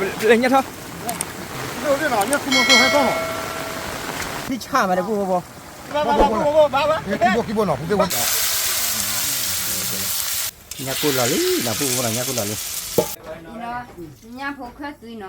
ပလဲၤညှပ်ထီၣ်, မ့ၢ်ဆၣ်မးဒီး ပုၢ်ဖိဖိ, ညၣ်ကိၢ်လီၤလံနီၤ ပုၢ်ဖိနီၤ ညၣ်ကိၢ်လီၤလံ, ညၣ်ဖိခွဲးသွံနီၤ.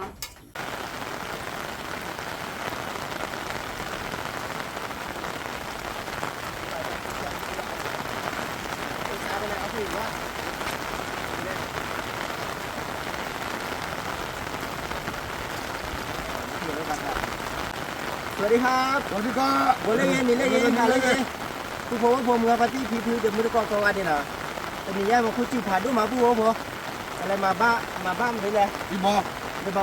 สวัสดีครับ สวัสดีครับ ဘိးလၢယဲ နံၤလၢယဲ နၤလၢယဲ, ပုၢ်ဖိဝဲၢ်ဖိ မုၢ်ဂၤပၢ်တံၢ်ဖံဖု ဒီးမုၢ်တကိးကိးဂၤဒဲးနီၤ, တနံၤညါမ့ၢ်ခိၣ်စူၣ်ဖးဒိၣ်မး ပုၢ်ဖိဖိ, ကလဲၤမၤဘၣ် မၤဘၣ်မနုၤလဲၣ်, ကမၤ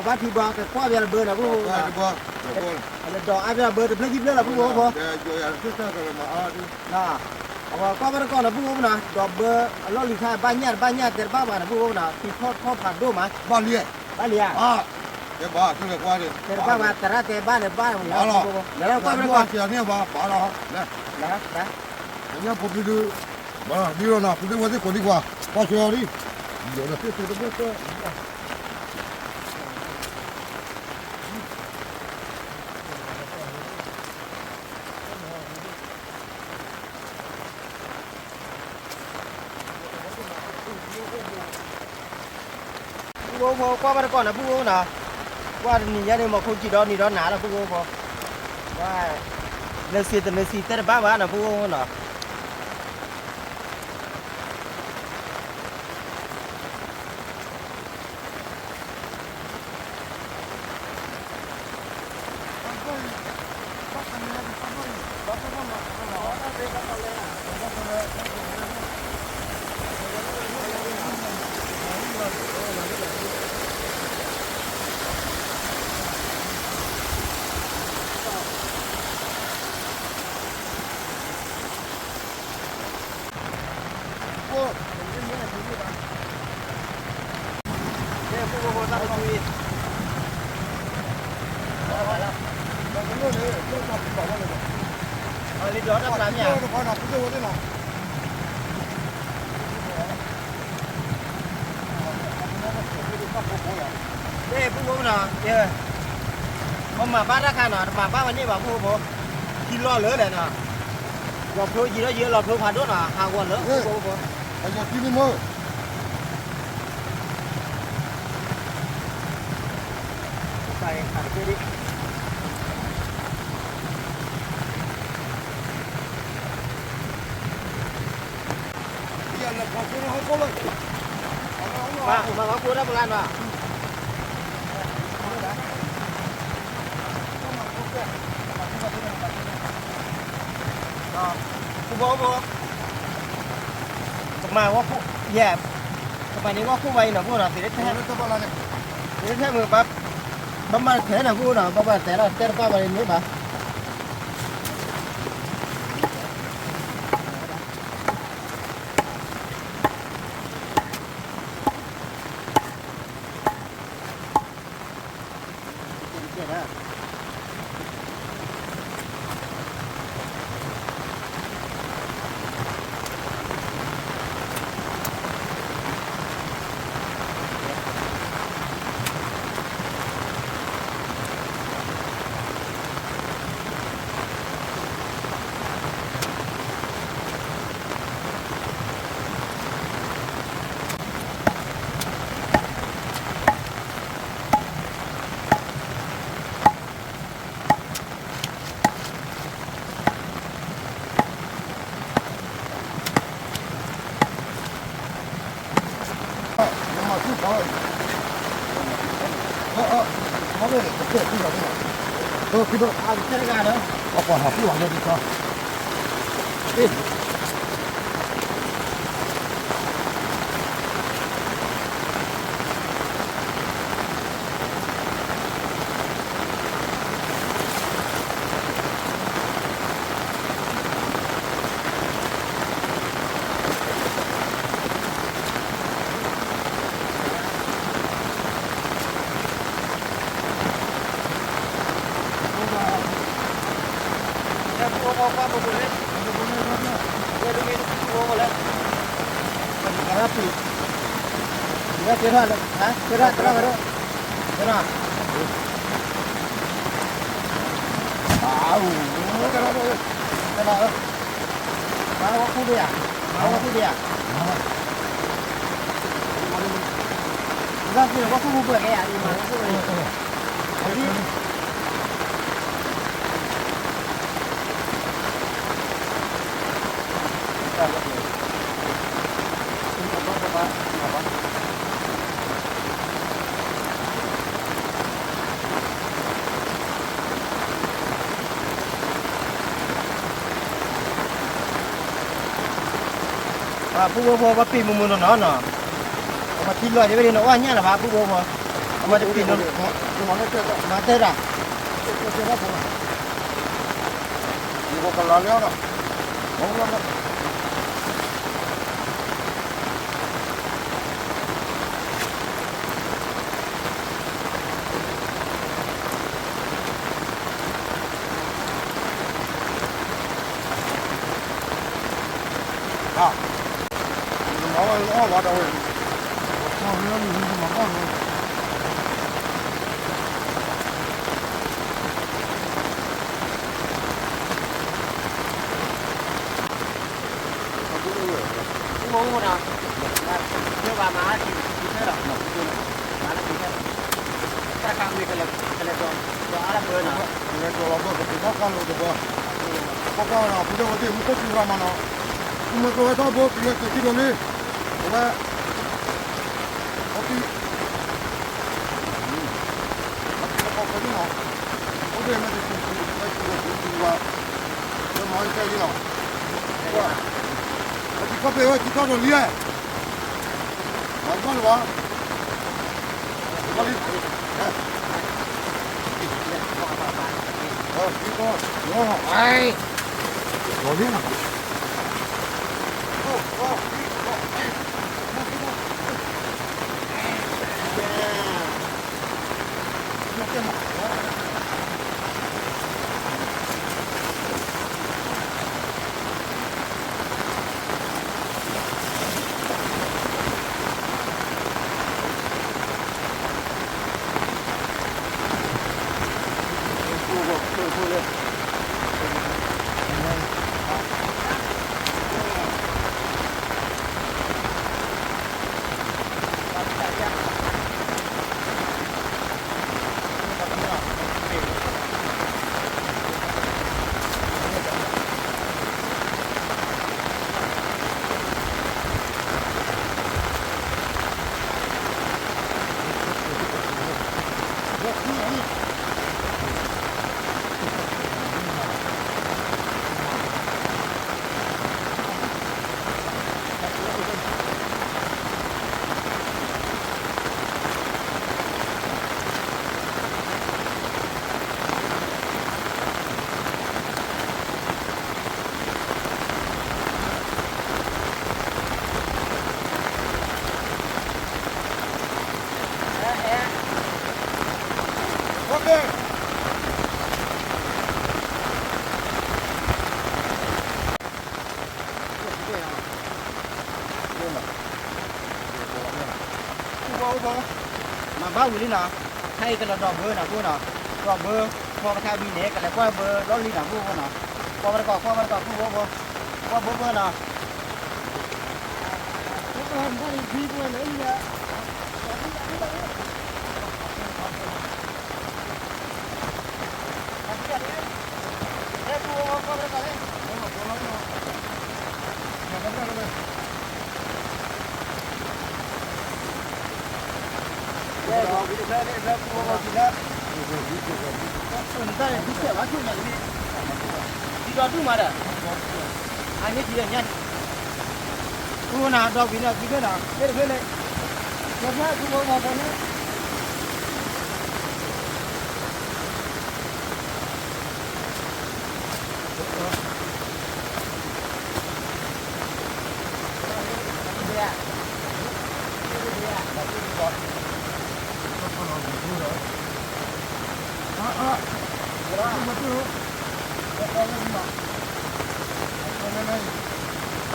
ဘၣ်ထံဘီ ကကွၢ်ဘၣ်လၢဘၢနီၤ ပုၢ်ဖိဖိနီၤ, ကလဲၤဒိးအါဘၣ်ဘၢတဖျၢၣ်ခံဖျၢၣ်လီၤ ပုၢ်ဖိဖိ, အဝဲကွၢ်ဘၣ်တကိးနီၤ ပုၢ်ဖိဖိနီၤ, ဒီးဘၢအလီၢ်လံၤခါ ဘၣ်ညၣ်တဘၣ်ညၣ် တဲတဘၣ်ဘၣ်နီၤ ပုၢ်ဖိဖိနီၤ, ထံထီၣ်ထီၣ်ဖးဒိၣ်မး, ဘၣ်လံဧါ, တဲဘၣ် တဲတဘၣ်ဘၣ် သရၣ်တဲဘၣ်န့ၣ်ဘၣ်, လဲၤလီၤကွၢ်ဘၣ်တကိး, ညၣ်ဖိဖံဒု, ဘၣ်လီၤဒ်လီၤနီၤ သုသ့ၣ်ဝဲသ့ၣ်ကိးဒံကွၢ် ကွၢ်ဆၢအီၤဒံး, ယိၤဒီးသ့ၣ်သ့ၣ်တဘၣ် ပုၢ်ဖိဖိ ကွၢ်ဘၣ်တကိးနီၤ ပုၢ်ဖိနီၤ, ကွၢ်တနံၤညါန့ၣ် မ့ၢ်ခိၣ်စူၣ်ဒီနံၤဒီနၤလီၤ ပုၢ်ဖိဖိ, ကွၢ်, နစံးတနစံးတဲတဘၣ်ဘၣ်နီၤ ပုၢ်ဖိနီၤ. လံဒီးတၢ်ပျၢ်မ့ၢ်ဧါ, ပုၢ်ဖိနီၤ, ပမၤဘၣ်တၢ်ခါနီၤ တမၤဘၣ်ဝဲန့ၣ်ဘၣ် ပုၢ်ဖိ, ထံလီၢ်လၢလဲၣ်နီၤ, လီၤဖျိယံာ်ဒီးယံာ် လီၤဖျိဖးဒိၣ်နီၤ ဟးဂီၤလၢ ပုၢ်ဖိ, ပယီၤထံန့ၣ်မ့ၢ် မၤမၤဝဲဖိတၢ်ပလါနီၤ, ဖိဖိဖိ, ကမၤဝဲဖိ, ယဲ, ကမၤန့ၢ်ဝဲဖိဘၣ်အံၤနီၤ ဖိနီၤ သ့ၣ်တဖၣ်, သ့ၣ်တဖၣ်မ့ၢ် ဘၣ်မၤထဲနီၤ ဖိနီၤ ဘၣ်မၤထဲနီၤ တဲတဘၣ်ဘၣ်န့ၣ်မ့ၢ်ဘၣ် ကဲထီၣ်လၢ ကဲထီၣ်တရၣ်ဝဲဒၣ် ပုၢ်ဖိဖိ ပှၤပံာ်မုာ်မုာ်နီၢ်နီၢ်နီၤ, အမၤထံလီၤယဲဝဲန့ၣ် နအီၣ်ညၣ်လၢၤဘၣ် ပုၢ်ဖိဖိ, အမၤတပံာ်နီၤ, မၤတဲဒၣ်, ကလၤလၢဒီး ကလဲၤကီၤလီၤဘၢၣ် ကပူၤဘၣ်ကၢ်လိာ်တဘၢၣ်, ကပူၤဘၣ်ကၢ်လိာ် ဖုဒိၣ်ဝဲဒၣ် မူခိၣ်စူၤရၤမးနီၤ, မ့ၢ်ကဝဲထီၣ်ဘိကလဲၤက့ၤခံဒိၣ်လံ, အဝဲ အီၣ်ကံၢ် အီၣ်ကံၢ်တကီၢ်ဖဲန့ၣ်နီၤ, အိၣ်ဒံးမ့ၢ်တစူၤစူၤ ဝဲစူၤဝဲစူၤစူၤဝဲ, ဝဲမၤဝဲကဲလံနီၤ, အကံၢ်ခီၣ်ဖံးဝဲကံၢ်ထီၣ်ဒိၣ်လံဧါ, မၤတဘၣ်လၢၤဘၣ်, တဘၣ်လံ, ကံၢ်ခီၣ် လီၤလံနီၤ.မၤဘၣ်ဝံၤလံနီၤ, ခဲအံၤကလဲၤဒိးဘၢနီၤ ဖိနီၤ, ဒိးဘၢ, ကွၢ်ပထါဘံန့ၣ် ကလဲၤကွၢ်ဘၢလီၢ်လံနီၤ ဖိ, ကွၢ်ဝဲတကိး ကွၢ်ဝဲတကိး ဖိဖိဖိ, ကွၢ်ဘၢဘၢနီၤ. ဒီးဒူၣ်မးဒီး, အန့ၣ်ဒ်လဲၣ်ညါန့ၣ်, ဃိနၤဒီးဝံၤန့ၣ် ဒ်ဖဲနၤ, ဖဲတဖဲလဲၣ်, ဒီးဖဲဃိဝဲမၤဖဲန့ၣ်,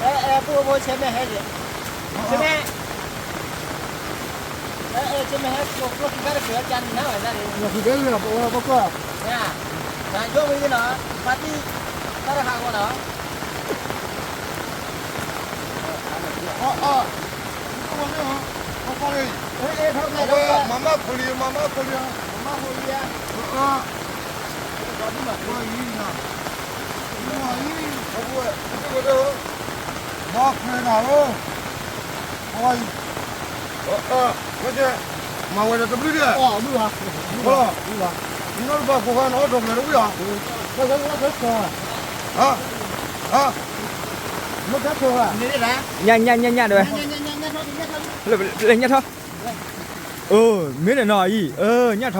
အဲ အဲ ဖိဖိ ဆဲမဲာ်ဟဲက့ၤ, ဆဲမဲာ်, မ့ၢ်ဟဲကျိၣ်ကျိၣ်ခံခါတက့ၢ် ကနၤဝဲဒၣ်န့ၣ် ကျိၣ်ခံဘဲလၢပဝဲပကွၢ် နယိမ့ၢ်နီၤ ပၢ်တံၢ် တၢ်တဟးဂီၤနီၤ မၤမၢ်ခိၣ်လံ မၤမၢ်ခိၣ်လံ မၤမၢ်ခိၣ်လံ မၤအံၤ မၤအံၤ မၤအံၤ မၤဝဲဒီးတဘျုးဒဲး မၤနီတဘၣ်ကိးဂၤနီၤ အီၣ်ဒိးကလဲၤတဝံၤဧါ ညၣ်ညၣ်ညၣ်ညၣ်ဒီးဝဲ လၢညၣ်ထီ မ့ၢ်ဒီးနီၤအံၤ ညၣ်ထီ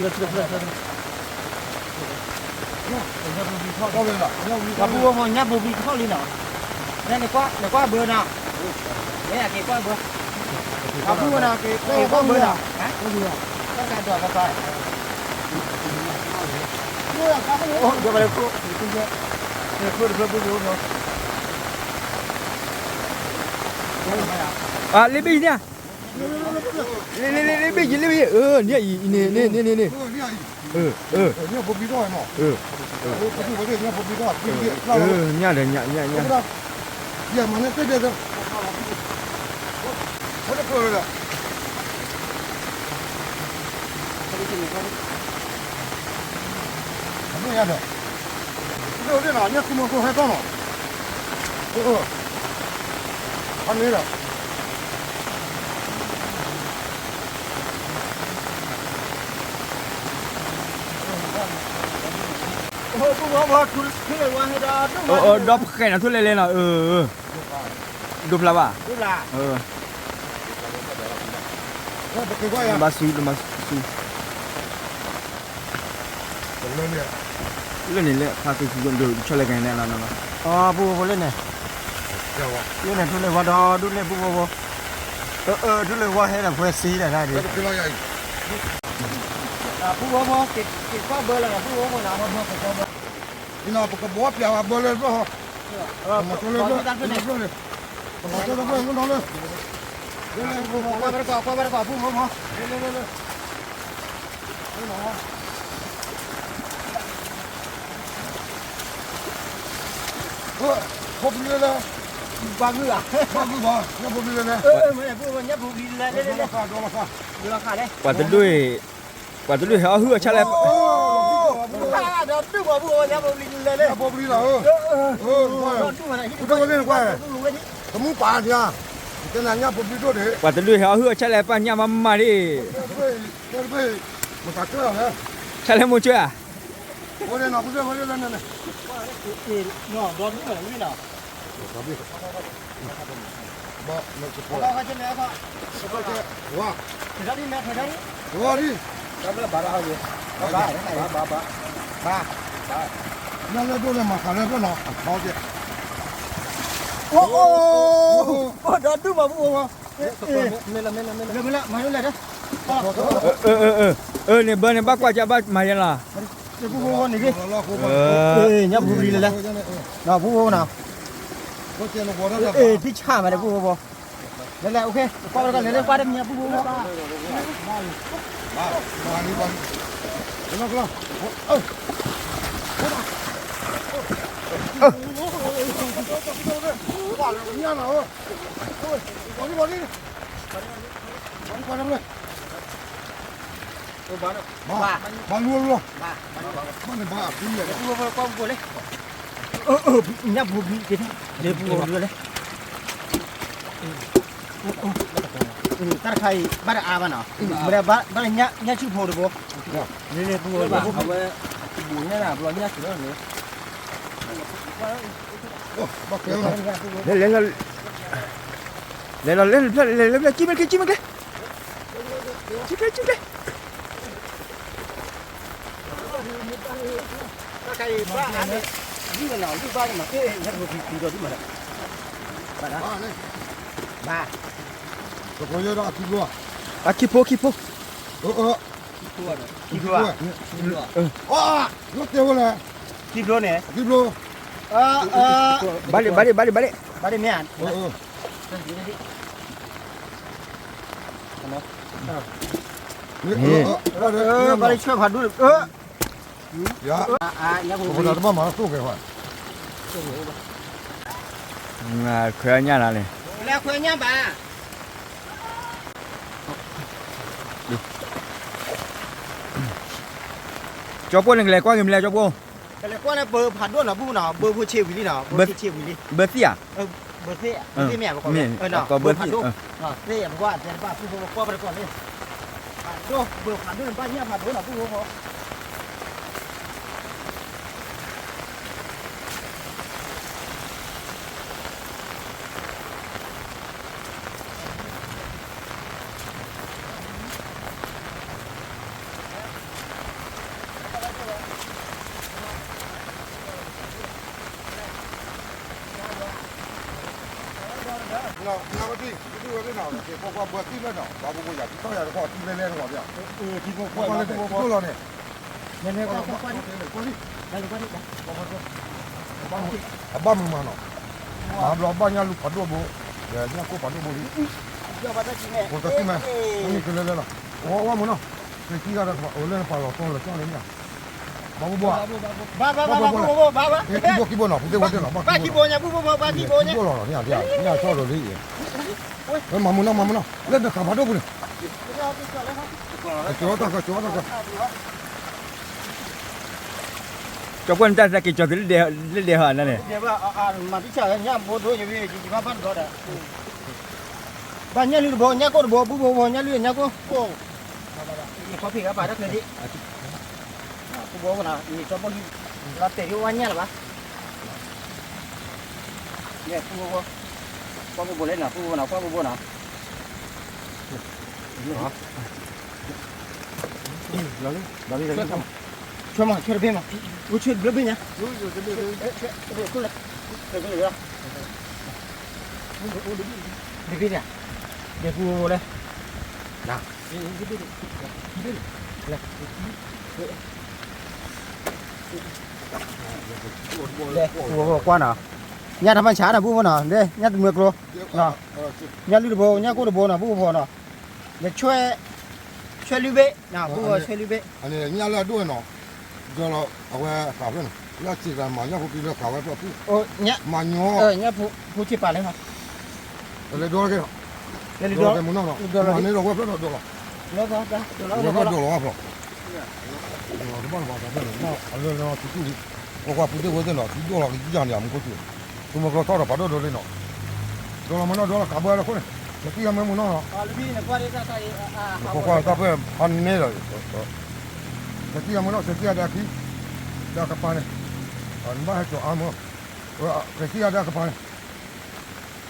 ဒီးအံၤ ပူဖိမ့ၢ်ညၣ်ဖိဘံထီၣ်လံနီၤ လဲၤကွၢ်ဘၢနီၤ လဲၤက့ၤကွၢ်ဘၢ ပူဖိနီၤ က့ၤကွၢ်ဘၢနီၤ တၢ်ကဒိးကပၤ လ့ဘ့ၣ်ညါ လ့လ့လ့လ့ဘ့ၣ်ယံၤ လ့ဘ့ၣ်ယံၤ အၢ န့ၣ်အံၤ န့ၣ်န့ၣ်န့ၣ်န့ၣ် ညၣ်ဒီးညၣ်ညၣ်ညၣ် လ့လ့လ့ ညၣ်သူမီၤဖိဟဲထီၣ်နီၤ အန့ၣ်ဒီး ဒီဖျဲးနီၤ ထူလဲလဲနီၤ အၢ ဒိဖျါဘၣ် ဘၣ်ဆူ ဘၣ်ဆူ လၢန့ၣ်လၢဖါက့ၤဆူ ဒိၣ်ဆီလဲကန့ၣ်လီၤနီၤ အပူဖိလၢန့ၣ် လၢန့ၣ်ထူလဲဝါဒီးဒိၣ်န့ၣ်ပူဖိဖိ အၢ အၢ ထူလဲဝါဟဲဒီးပှဲၤစ့ဒၣ်ဒၣ်ဒ် ပူဖိဖိ က့ၤကွၢ်ဘၢလီၤ ပူဖိဖိနီၤ ပကဘီပျးဝဲဘၢလၢတဖျၢၣ် မၤကၠိလၢဖျၢၣ် မၤကၠိလၢဖျၢၣ် မ့ၢ်နီၤလၢ ကွၢ်ဝဲတကီၢ် ကွၢ်ဝဲတကီၢ် ပူဖိဖိ လၢလၢလၢ ဖိပျံၤလၢလၢ ဘၣ်ဂုၢ်ဘၣ် ဘၣ်ဂုၢ်ဘၣ် ညၣ်ဖိပျံၤလၢလၢ ဖိပျံၤလၢလၢ ပှၤတဒူၣ် ပှၤတဒူၣ်ဟဲအီၣ်ဟုၣ်အီၣ်ဆၣ်လဲၣ် ဒီးဒူၣ်ပှၤဖိ ညၣ်ဖိပျံၤလၢလၢ တမူပာ်ဒံးဧါ ကနၤညၣ်ဖိပျံၤဒိၣ်န့ၣ် ပှၤတဒူၣ်ဟဲအီၣ်ဟုၣ်အီၣ်ဆၣ်လဲၣ် ပၢ်ညၣ်မးမးဒ် ဆၣ်လဲၣ်မိၢ်ကၠၢၢ်ဧါ လၢဒိၣ်န့ၣ်မၤဃးလၢဖျၢၣ်နီၤ အိၣ်ဒီးဒူၣ်မၤပူၤ မ့ၢ်လၢ မ့ၢ်လၢ မ့ၢ်လၢ မ့ၢ်လၢ အၢ န့ၣ်ဘၢန့ၣ်ဘၣ်ကွၢ်ကၢ်ဘၣ်မၤယဲလီၤ ပူဖိဖိန့ၣ် ညၣ်ပူၤပျံၤလၢလၢ ပူဖိနီၤ တံၢ်ဆၣ်မးဒီးပူဖိဖိ လဲၤလဲၤ အိၣ်ခ့ ကွၢ်ဝဲတကီၢ် လဲၤလဲၤကွၢ်တမံၤ ပူဖိဖိ ဘၣ်လူလီၤ ဘၣ်လူလီၤ ညၣ်ပူၤပျံၤ လဲၤပူၤပျံၤလဲၣ် တၢ်တခါအံၤ ဘၣ်တအါဘၣ်နီၤ မ့ၢ်ဒၣ်ဘၣ်ညၣ်ဆူၣ်ဖိတဘိ လဲၤလဲၤပူၤပျံၤ အဝဲ ဘူးညၣ်နၤ ဘျီညၣ်စံးလီၤန့ၣ် လဲၤလီၤ လဲၤလီၤ လဲၤလီၤ လဲၤလီၤ ကံမ့ၢ်က့ၤ ကံမ့ၢ်က့ၤ ကံမ့ၢ်က့ၤ တၢ်ခါအံၤ ဘၣ်အါန့ၣ် ယုၢ်လီၤ ယုၢ်ဘၣ်န့ၣ်မး က့ ညၣ်ပူၤပျံၤဒီးဒ်မးဒီး ဘၣ် အခံဖိ ခံဖိ ခံဖိ ခံဖိ ခံဖိ ခံဖိ ဘၣ်လံ ဘၣ်လံ ဘၣ်လံ ဘၣ်လံ ဘၣ်ဒ်မ့ၢ်ဧါ, ဘၣ်ဒ်ဆှၢဖးဒိၣ်, ယၤ, ပတဘၣ်မၤသိၣ်ကဲၤ, ခွဲညၣ်လီၤန့ၣ်, လဲၤခွဲညၣ်ဘၣ်, ကၠီပိၢ်န့ၣ် ကလဲၤကွၢ်က့ၤမလဲၣ် ကၠီပိၢ်, ကလဲၤကွၢ်န့ၣ် ဘၢဖးဒိၣ်နီၤ ဘူၣ်နီၤ, ဘၢဖိဆ့ဝံၤလံနီၤ, ဘၢဆ့ဝံၤလံ, ဘၢသ့ၣ်ဧါ, ဘၢသ့ၣ်မ့ၢ်ဧါ, ဘၢဖးဒိၣ်, သ့ၣ်ဧါ ပကွၢ်တဲတဘၣ် ဘူၣ်ဖိကွၢ်ပတကိးလံ, ဖးဒိၣ် ဘၢဖးဒိၣ်န့ၣ် ဘၣ်ညၣ်ဖးဒိၣ်နီၤ ဘူၣ်ဖိ နကထံၣ် ဒ်ဝဲသ့ၣ်နီၤ က့ၤကွၢ်ကွၢ်ဘၢသံလၢနီၤ ဘၣ်ပူဖိယၤ ထံထီၣ်ယၤတခီ ထံလဲလဲတခီဘၣ်, ထံဖိကွၢ်လီၤန့ၣ် ထံဖိလီၤန့ၣ်, အဘၣ်မုာ်မးနီၤ, မၤဘျီဘၣ်ညၣ်လူၤဖးဒိၣ်ဘိ, ညၣ်ကိၢ်ဖးဒိၣ်ဘိလံ, ဖိတဆံမဲ, မ့ၢ်ကလဲၤလဲၤလီၤ, အိၣ်ဝဲမုာ်နီၤ, က့ၤခံဂၤဒီး အိၣ်လၢနပာ်လီၤတီလီၤကၠီလၢညၣ်, ဘၣ်ဘိဘိ, ဘၣ်ဘိဘိ, ဘၣ်ဘိဘိ, ဘၣ်ဘိဘိ, ခံဘိခံဘိနီၤ ဖိသ့ၣ်ဝဲသ့ၣ်နီၤ, ဘၣ်ခံဘိညါ ဘူၣ်ဘိဘိ ဘၣ်ခံဘိညါ, ထံဘိလီၤနီၤ ညၣ်ဆီဒီးလံ, မၤမုာ်နီၤ မၤမုာ်နီၤ လၢနခးဖးဒိၣ်ပူၤန့ၣ်, ကၠီတၢ်ကၠီတၢ်ကၠီ ကၠီပှၢ်နတၢ်သးက့ၤကၠီၤသုလၢဒဲးဟီနၤန့ၣ်, မၤတံၢ်ဆၢညၣ်ဘိဒိယဘ့ၣ် ယဘၣ်ဘၣ်တဘျီဒီး, ဘၣ်ညၣ်လုၢ်တဘိ ညၣ်ကိၢ်တဘိ ဘူၣ်ဘိဘိ ညၣ်လုၢ်ညၣ်ကိၢ်, ယခီဖံးဂၤပာ်တၢ်ချၢဒံး, ဘူၣ်ဘိဘိနီၤ ယကၠီပှၢ်ဟံၣ် လီၤတဲာ်ဒံးဝဲညၣ်လၢၤဘၣ်, ဘူၣ်ဘိဘိ, ကွၢ်ဘူၣ်ဘိလဲၣ်နီၤ ဘူၣ်ဘိနီၤ ကွၢ်ဘူၣ်ဘိနီၤ ဆွဲမး ဆွဲတဘ့ၣ်မး, အိၣ်ဆွဲတဘ့ၣ်ညါ, ဆွဲတဘ့ၣ်, တဘ့ၣ်ညါ, ဒဲပူဖိလဲၣ်, ဒဲပူဖိကွၢ်နီၤ, ညၣ်တၢ်မၤဆါနီၤ ဘူၣ်ဖိနီၤ, ဒဲညၣ်တမုာ်ကျိ, ညၣ်လုၢ်တဘိ ညၣ်ကိၢ်တဘိနီၤ ဘူၣ်ဖိနီၤ, လဲၤဆွဲ, ဆွဲလွံၢ်ဘ့ၣ်, ဘူၣ်ဖိဆွဲလွံၢ်ဘ့ၣ် အန့ၣ်ညၣ်လၢအဒိၣ်နီၤ, ဒီးလီၤအဝဲဃးဖျၢၣ်နီၤ, လၢအစံးသးမၤညၣ်ဖိကျံလၢဃးဝဲဖျၢၣ်ပူၤ, မၤညီ, ညၣ်ဖိဆ့ပာ်လၢ, လဲၤဒိလီၤက့ၤနီၤ, လဲၤဒိလီၤက့ၤမနီၤနီၤ, မၤန့ၢ်ဒီးဝဲဖျၢၣ်ဒီးဒိလီၤ, ဝဲဖျၢၣ်ဒိလီၤဝဲဖျၢၣ်, တဘၣ်လၢၤဘၣ်သးဖျၢၣ်န့ၣ် အလၢလၢထူထူလံ, ကွၢ်ကွၢ်ပူၤသ့ၣ်ဝဲသ့ၣ်နီၤ ထံဒိၣ်လီၤကယၢ်န့ၣ် အမူခိၣ်စူၤ, သုးမီၤကျိထီၣ်ဒီးပာ်ဒိၣ်ဒိလံနီၤ, ဒိလီၤမနီၤ ဒိလီၤကးဘၢလၢခိၣ်န့ၣ်, နသံယါမ့ၢ်မနီၤနီၤ, နကွၢ်ကွၢ်တၢ်ဖဲဖးန့ၣ်ဒီး, နသံယါမနီၤ နသံယါဒၣ်ခံ, ဒၣ်ကပၤန့ၣ်, နဘၣ်ဟဲကၠီၤအါမး, နသံယါဒၣ်ကပၤန့ၣ်,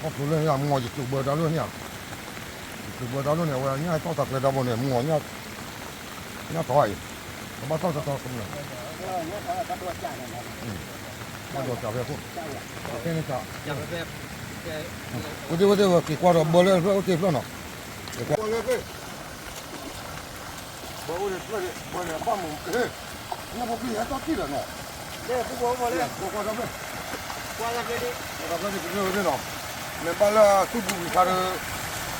ခီဖျိလၢန့ၣ် မီၢ်ယကျိးဘၢတၢ်လီၢ်န့ၣ်ဧါ, ယကျိးဘၢတၢ်လီၢ်န့ၣ် အဝဲညၣ်တီၣ်တၢ်ကျဲတၢ်ဘိန့ၣ် မီၢ်ညၣ်, ညၣ်ထီၣ်အံၤ, ကဘၣ်တီၣ်တၢ်တီၣ်ကမုာ်, ဘၣ်ဒီးစးဖဲခိၣ်, ကဲန့ၣ်စး, ဝဲသ့ၣ်ဝဲသ့ၣ်ဝဲက့ၤကွၢ်ဒီးဘၢလၢဖျၢၣ်အိၣ်တ့ၢ်ဖျၢၣ်နီၤ, က့ၤကွၢ် ဘၢအိၣ်န့ၣ်ဖျၢၣ်န့ၣ် ဘၢန့ၣ်အဘၣ်မုာ်က့ၤ, ညၣ်ဖိပျံၤဟဲထီၣ်ထံၣ်လီၤနီၤ, လၢပူၤဘီပူၤလၢ ကွၢ်ကွၢ်တၢ်ဖျၢၣ်, ကွၢ်တၢ်ဖျၢၣ်ဒ်, ကွၢ်တၢ်ဖျၢၣ်ဒ်ပမ့ၢ်ဝဲသ့ၣ်နီၤ, မ့ၢ်ဘၣ်လၢသူၣ်ပူၤပူၤခါဒီး, န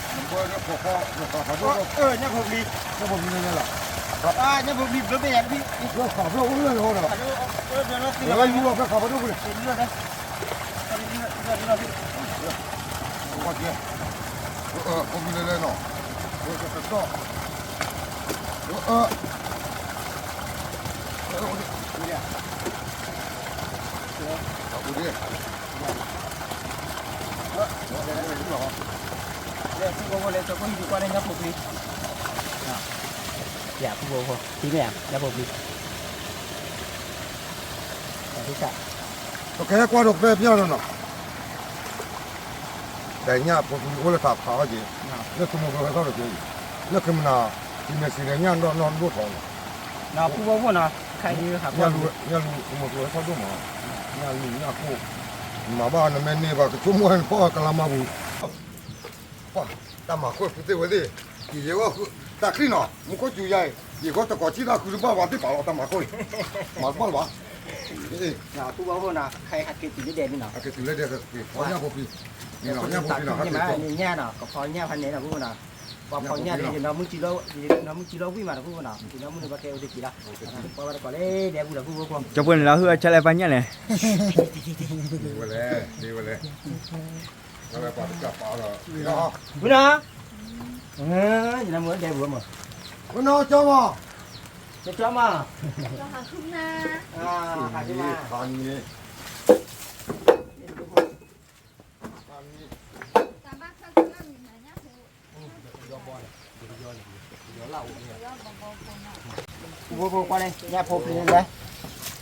ဘၢလၢဖီဖီ နဃးဖးဒိၣ်, ညၣ်ဖိပျံၤ, ညၣ်ဖိပျံၤလဲၣ်လဲၣ်လီၤ, ညၣ်ဖိပျံၤဘျၢဘ့ၣ်ယါတဘ့ၣ်, ဖျၢၣ်ဃးဖျၢၣ်အိၣ်လၢန့ၣ်ဟီဒီး, လၢယူၢ်လီၤဖျၢၣ်ဃးဖးဒိၣ်ပူၤန့ၣ် ကွၢ်က့ၤ, ဖိမုၣ်လဲၤလဲၤနီၤ, ဖိကကတီၢ်, အိၣ်ဒံး, ယၤဖိဖိဖိ ထံၣ်န့ၣ်ဧါ ညၣ်ဖိပျံၤ, ပကဟဲကွၢ်ဒီးပဲပျၢ်လီၤနီၤ, ဒီးညၣ်ဖိပျံၤအိၣ်လၢခးခးအီၣ်က့ၤ, လၢသုးမီၤကျိဟဲထီၣ်ဒီးက့ၤ, လၢကမနၤ, ပံၤမဲာ်စံးဒီးညၣ်နီၢ်နီၢ်ဒိၣ်ထီၣ်နီၤ, ဖိဖိဖိနီၤ, ညၣ်လူၤသုးမီၤကျိဟဲထီၣ်ဒိၣ်မး, ညၣ်လူၤညၣ်ကိၢ်, နမၤဘၣ်နမ့ၢ်န့ၢ်ဘၣ်ကဆိကမိၣ်ဝဲနဖီၣ်ကလါမါပူၤ ပှၤတၢ်မၤခိၣ်ဖုသ့ၣ်ဝဲသ့ၣ်, ယံာ်ယံာ်ဂီၢ်ဃု, တၢ်ချံနီၤ မူခိၣ်စူၤယါအံၤ, ယံာ်ဂီၢ်တကိးဆံတၢ်ဃုတဘၣ်ဘၣ်သ့ၣ်ပာ်လီၤတၢ်မၤခိၣ်အံၤ, မၤတဘၣ်လၢၤဘၣ်, ပူဘီဖိနီၤ ခဲအံၤဟဲက့ၤတုၤလၢဒဲးန့ၣ်နီၤ, ညၣ်ဖိပံၤ, ညၣ်ဖိပံၤနီၤ, ညၣ်နီၤ ကဖီညၣ်ဖဲန့ၣ်နီၤ ပူဘီနီၤ, ပှၤဖီညၣ်ဒီး ယနီၢ်မုၢ်ကံလီၤ, ယနီၢ်မုၢ်ကံလီၤဝံၣ်မးနီၤ ပူဘီနီၤ, ယနီၢ်မုၢ်န့ၣ် ပှၤကဲအိၣ်တက့ၤလီၤ, ပှၤဘၣ်တကိးလၢဒဲးပူၤလီၤ ပူဘီဖိ, ကၠီပှဲၤန့ၣ်လီၤ ဟုအဆါလဲၣ်ပှၤညၣ်လဲၣ်, ဝဲလဲၣ်, ဝဲလဲၣ်, ဝဲလဲၣ်, ဝံၤနီၤ, ယနီၢ်မုၢ်ဒဲးပူၤမး, ဝံၤနီၤ ကၠီမး, ကၠီမး, ဟးက့ၤမး ပူဖိဖိကွၢ်န့ၣ် ညၣ်ဖိပျံၤလဲၣ